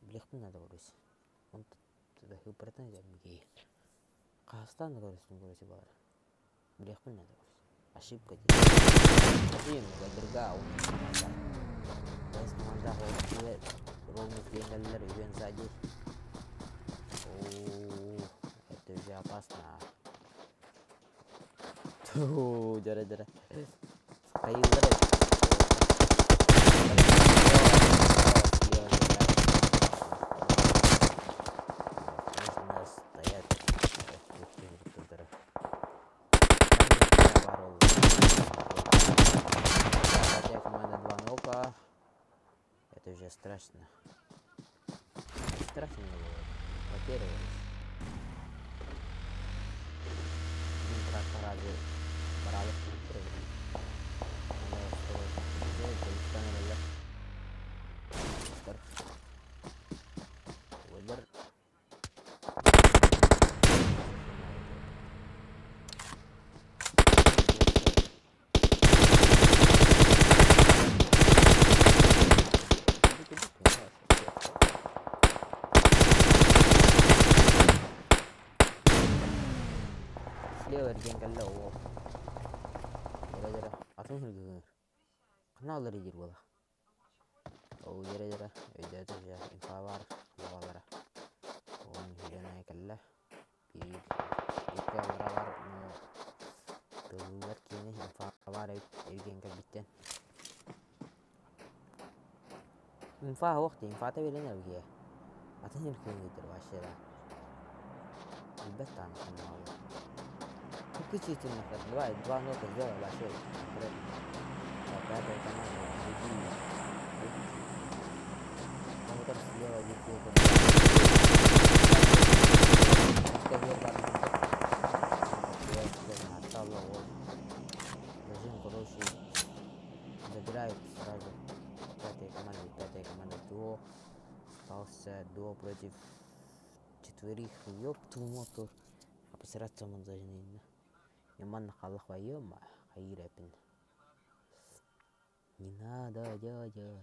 Билиэхпин наада көрүс. Хыппыртан дьэммигей. Хаһыстаан да көрүстүм көрүсү бар. Билиэхпин наада көрүс. Ошибка диэн. Один, Гадырга, он команда. Бэс команда холкуе ровно киэнгэллэр үгэн сзади. О, это уже опасно. Ту, дьара дьара. Хайыллар. Стоят. Команда 2 нока. Это уже страшно. Страшно было. Потерялись. Один трактор баралык. Выбор. Слева эрген кэллэ оо. Дьэрэ дьэрэ. Атын хыргыгыр. Ханна алар идир буола. Оо дьэрэ дьэрэ. Өйдөөтө дьэ инфа бар. Балалара. Он хүлэн кэллэ. Биир икки алара бар. Но тыллар киэни инфа бар эрген кэлбиттен. Инфа хуох инфата билен эрге. Атын хыргыгыр вообще да. Билбэт тааны ханна алар. Исключительно. Давай, два нока сделай вообще. Пятая команда. Иди. Там слева детей. Зажим хороший. Забирают сразу. Пятая команда, пятая команда. Дуо. Остался дуо против четверых. Ёб твою мотор. Обосраться он должны. Яман халах воем, хайрепин. Не надо, дядя.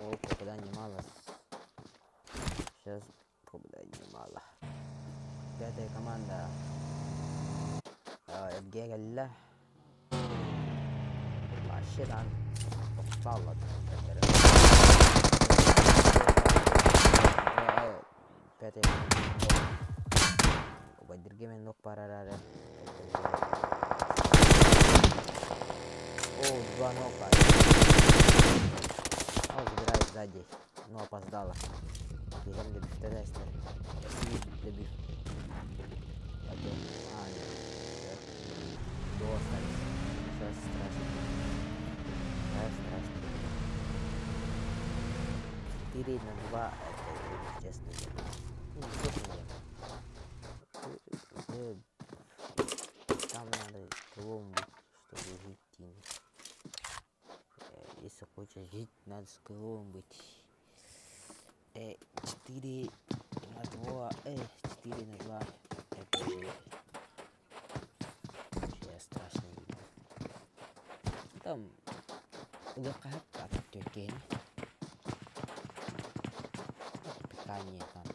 О, попадание мало. Сейчас попадание мало. Пятая команда. Эргегэллэ. Вообще там. Пятая команда. Убайдыргемен нок парарары. О, два нока. Он забирает сзади, но опоздала. Бежим добив тогда, если добив. Пойдем. А, нет. До остались. Сейчас страшно. Сейчас страшно. 4 на 2, это честно. Ну, честно. Там надо кругом быть, чтобы жить. Если хочешь жить, надо с кругом быть. 4 на 2, 4 на 2, это уже страшно видно. Там питание там.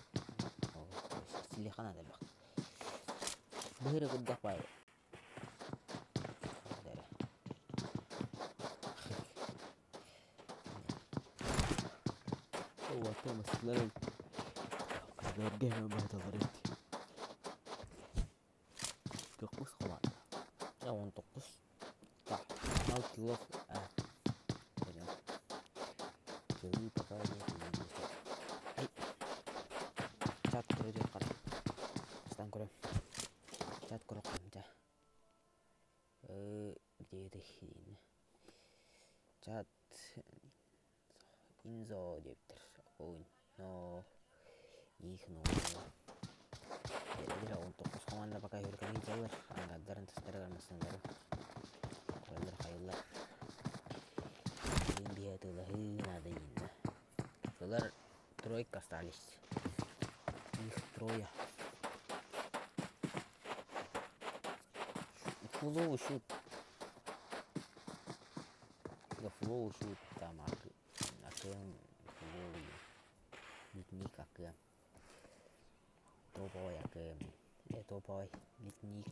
Силихан надо бак. Быһыры курдак бай. هو توماس لرد رجعنا بهذا تقص خلاص. Я он токус. Так, мал килов. А. Понял. Килы пока нет. Ай. Чат көрө хара. Стан көрө. Чат көрө хамча. Где это хрень? Чат инзо диэбиттэр. Ой, но их но. 19 команда пока үргэнин дьаллар. Ангардарын тастарыгар массыыналары. Көрөллөр хайыллар. Билин биһи атыылаһыы наада ииннэ. Тылар тройка остались. Их трое. Фуловый шут. Да фуловый шут там акын фуловый. Литник акын. Топовый акын. Топовый литник.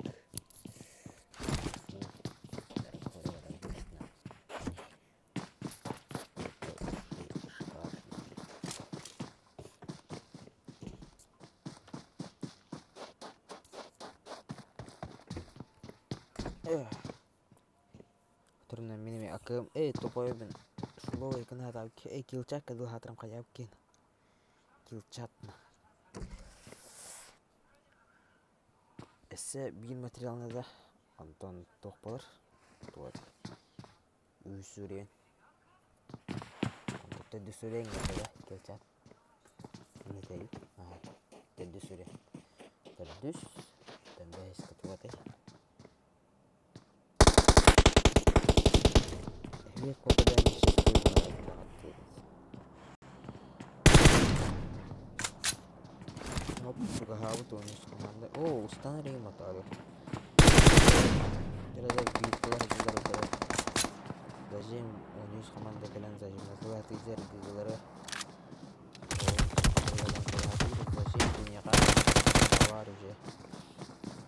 Турна минеми акым топойбын фуловый кына килчак кадыл хатрам хаябкин килчатна. Эссе биир материалны да Антон туох буолар туох үс сүрүөн төрдүс сүрүөн да килчат не төрдүс сүрүөн төрдүс бэһискэ туох Эһиэт попадание Оп, чугаһаабыт уонус команда. О, устан эрейим атаары. Биир тылар Зажим 13 команда кэлэн зажимнатылар тизер гыгылары. Зажим киниэхэ бар уже.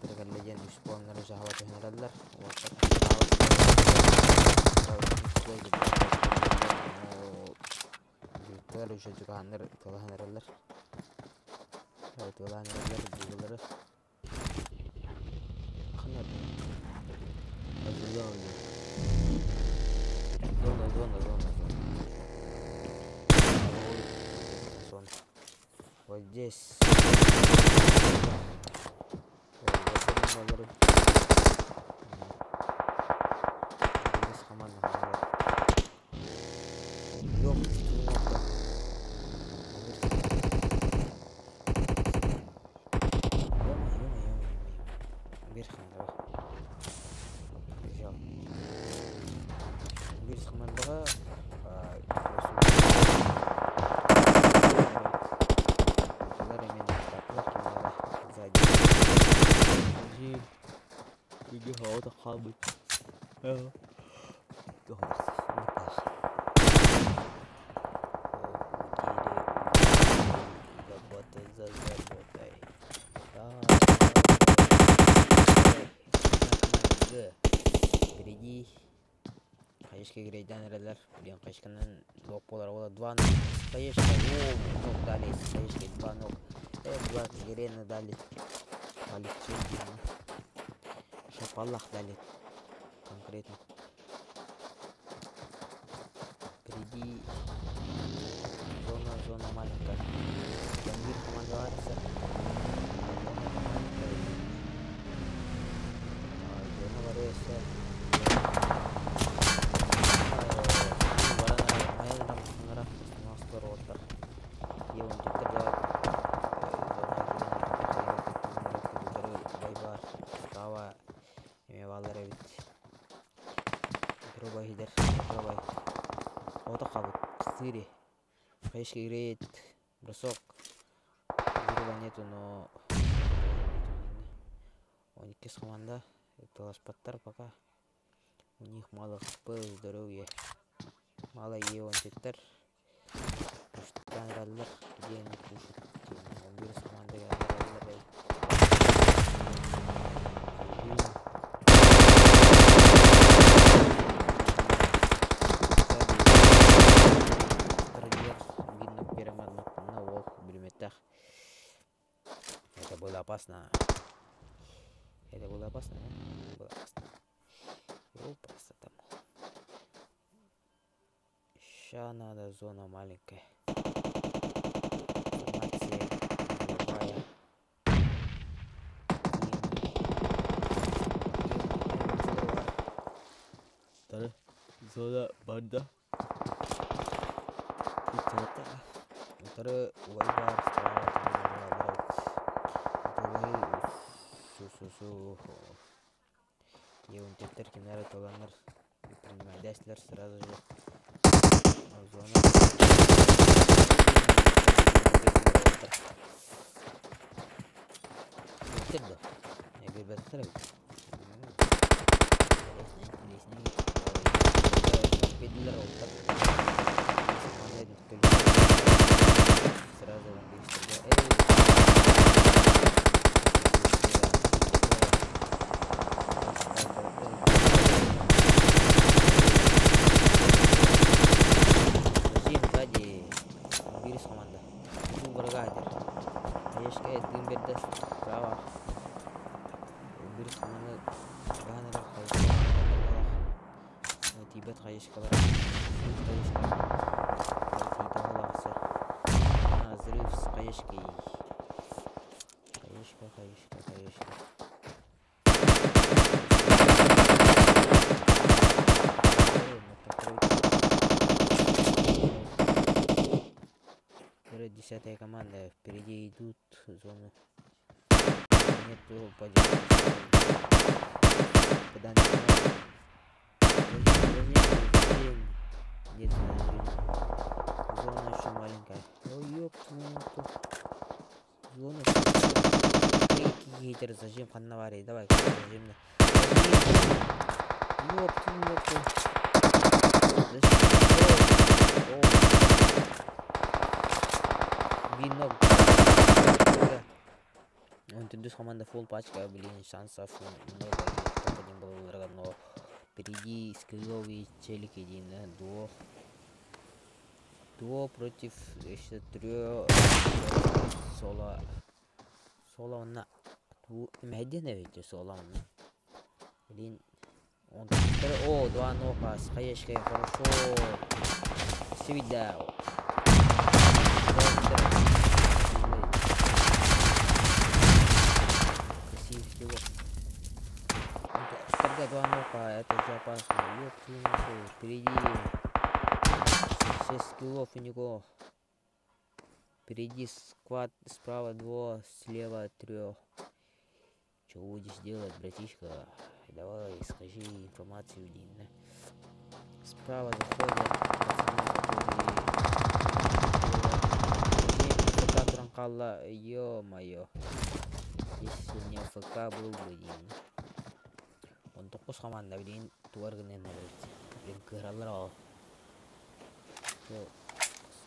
Тыргаллеген үс буоланнар уже хаба түһэнэрэллэр. Тылар уже чугаһаннар тылаһанараллар. Тылаһанараллар гыгылары. Ханна Зона, зона, зона, зона. Зона. Вот здесь. Здесь команда. Ёп, Биир хамандаҕа. Биир хамандаҕа Забота за заботой. Впереди Хаешка грейдан эрэллэр. Блин, хаешканан лок буолар буола два хаешка, о, нок дали, хаешка два нок. Два грена дали. Полегче. Шапалах дали. Конкретно. Впереди зона, зона маленькая. Там командоваться. Зона маленькая. Зона варится. Четыре. Хаешка греет. Бросок. Взрыва нету, но у них команда. Это лашпаттар пока. У них мало хп, здоровья. Мало еонтиктер. Пуштан Где они пушат? Он вирус команда. Это было опасно. Это было опасно, да? Было опасно. Его просто там. Ща надо зона маленькая. Формация голубая. Зона барда. Иккилэтэ. Утары убай баар справа убай су-су-су Еунтектер кинилэр толаннар принимайдастылар сразу же зона. Билбэттэр дуо? Билбэттэр эбит. Билдилэр уолаттар. Сразу Зачем сзади вирус команда? Бу врага этэр. Хаешка дым берде справа. Вирус команда баһан эрэ тиийбэт хаешкалара. Хаешка. Разрыв с хаешкой. Хаешка, хаешка, хаешка. 10-я команда. Впереди идут зону. Нету поддержки. Нет, зона еще маленькая. Ой, ёб твою. Зона. Хейтер, зажим ханнавари. Давай, зажим. Ёб твою. Зачем? Винок. Он тут команда фулл пачка, блин, шансов много, топ-1 было, но впереди скилловые челики один, да, дуо. Дуо против еще трех соло. Соло онна. Медленно ведь соло онна. Блин, он о, два нока с хаешкой, хорошо. Все видно. Тогда два нока, это уже опасно. Ёб твою мать, впереди 6 скиллов у него. Впереди сквад, справа двое, слева трех. Чего будешь делать, братишка? Давай, скажи информацию, блин. Справа заходят пацаны, которые... Ё-моё. Если у меня ФК был бы, блин. Он только с командой, блин, туаргын блин, кыралар ол.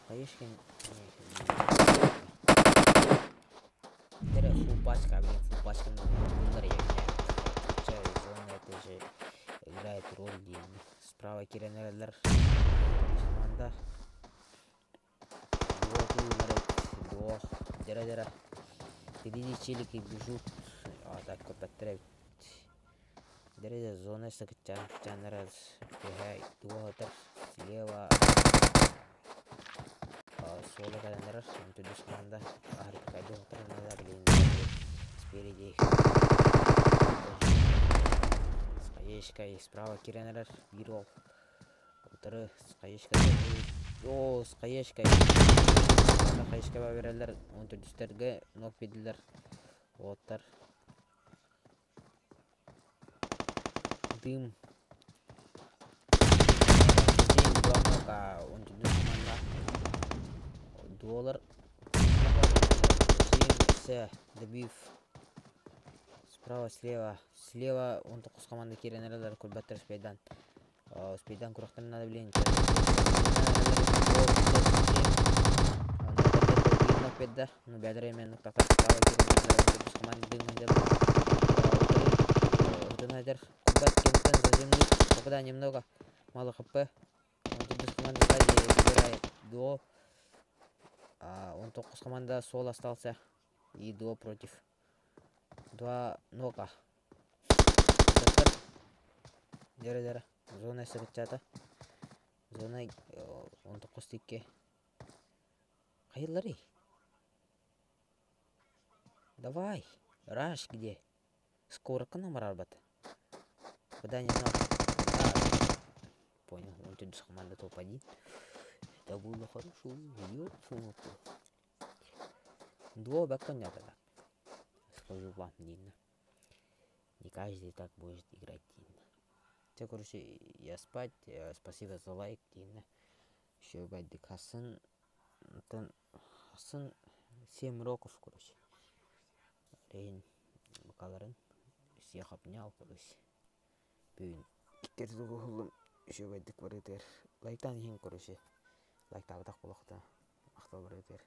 Хаешкин... Фул пачка, блин, фул пачка, ну, я зона это же играет роль, блин. Справа Киренерлер, команда. Двух, дера-дера. Впереди челики бежут. А, так, копят. Дера зона сакчан, дуо слева. Соло календар, он команда. Блин, спереди. С хаешкой, справа Киренер, Бирол. Утары с хаешкой. О, с хаешкой. Хаешка берелер, он түрдүстерге нок бедилер. Оттар. Дым. Два нока, он түрдүс команда. Доллар. Все, добив. Справа, слева. Слева он только с команды Киренерлер, Кульбаттер, Спейдан. Спейдан курахтан надо, блин. Ну, бедра именно так справа команды попадание немного, мало хп. Он тут без команды сзади забирает дуо. Он только с команда соло остался. И дуо против. Два нока. Дера-дера. Зона сырытчата. Зона он только стикке. Хайыллары. Давай. Раш где? Скоро к нам арбат. Куда не знал. А, понял. понял, он төрдүс команда топ-1. Это было хорошо, ёпфу. Дуо бэккэ оонньоото да. Скажу вам, Нина. Не каждый так будет играть, Дина. Все, короче, я спать. Спасибо за лайк, Дина. Еще байдык хасын. Хасын 7 уроков, короче. Рейн бакаларын всех обнял, короче. Бүгүн иккер тугуһуллум үчүгэйдик барытыгар лайктаан иһин короче лайктаабатах буолуохта махтал барытыгар.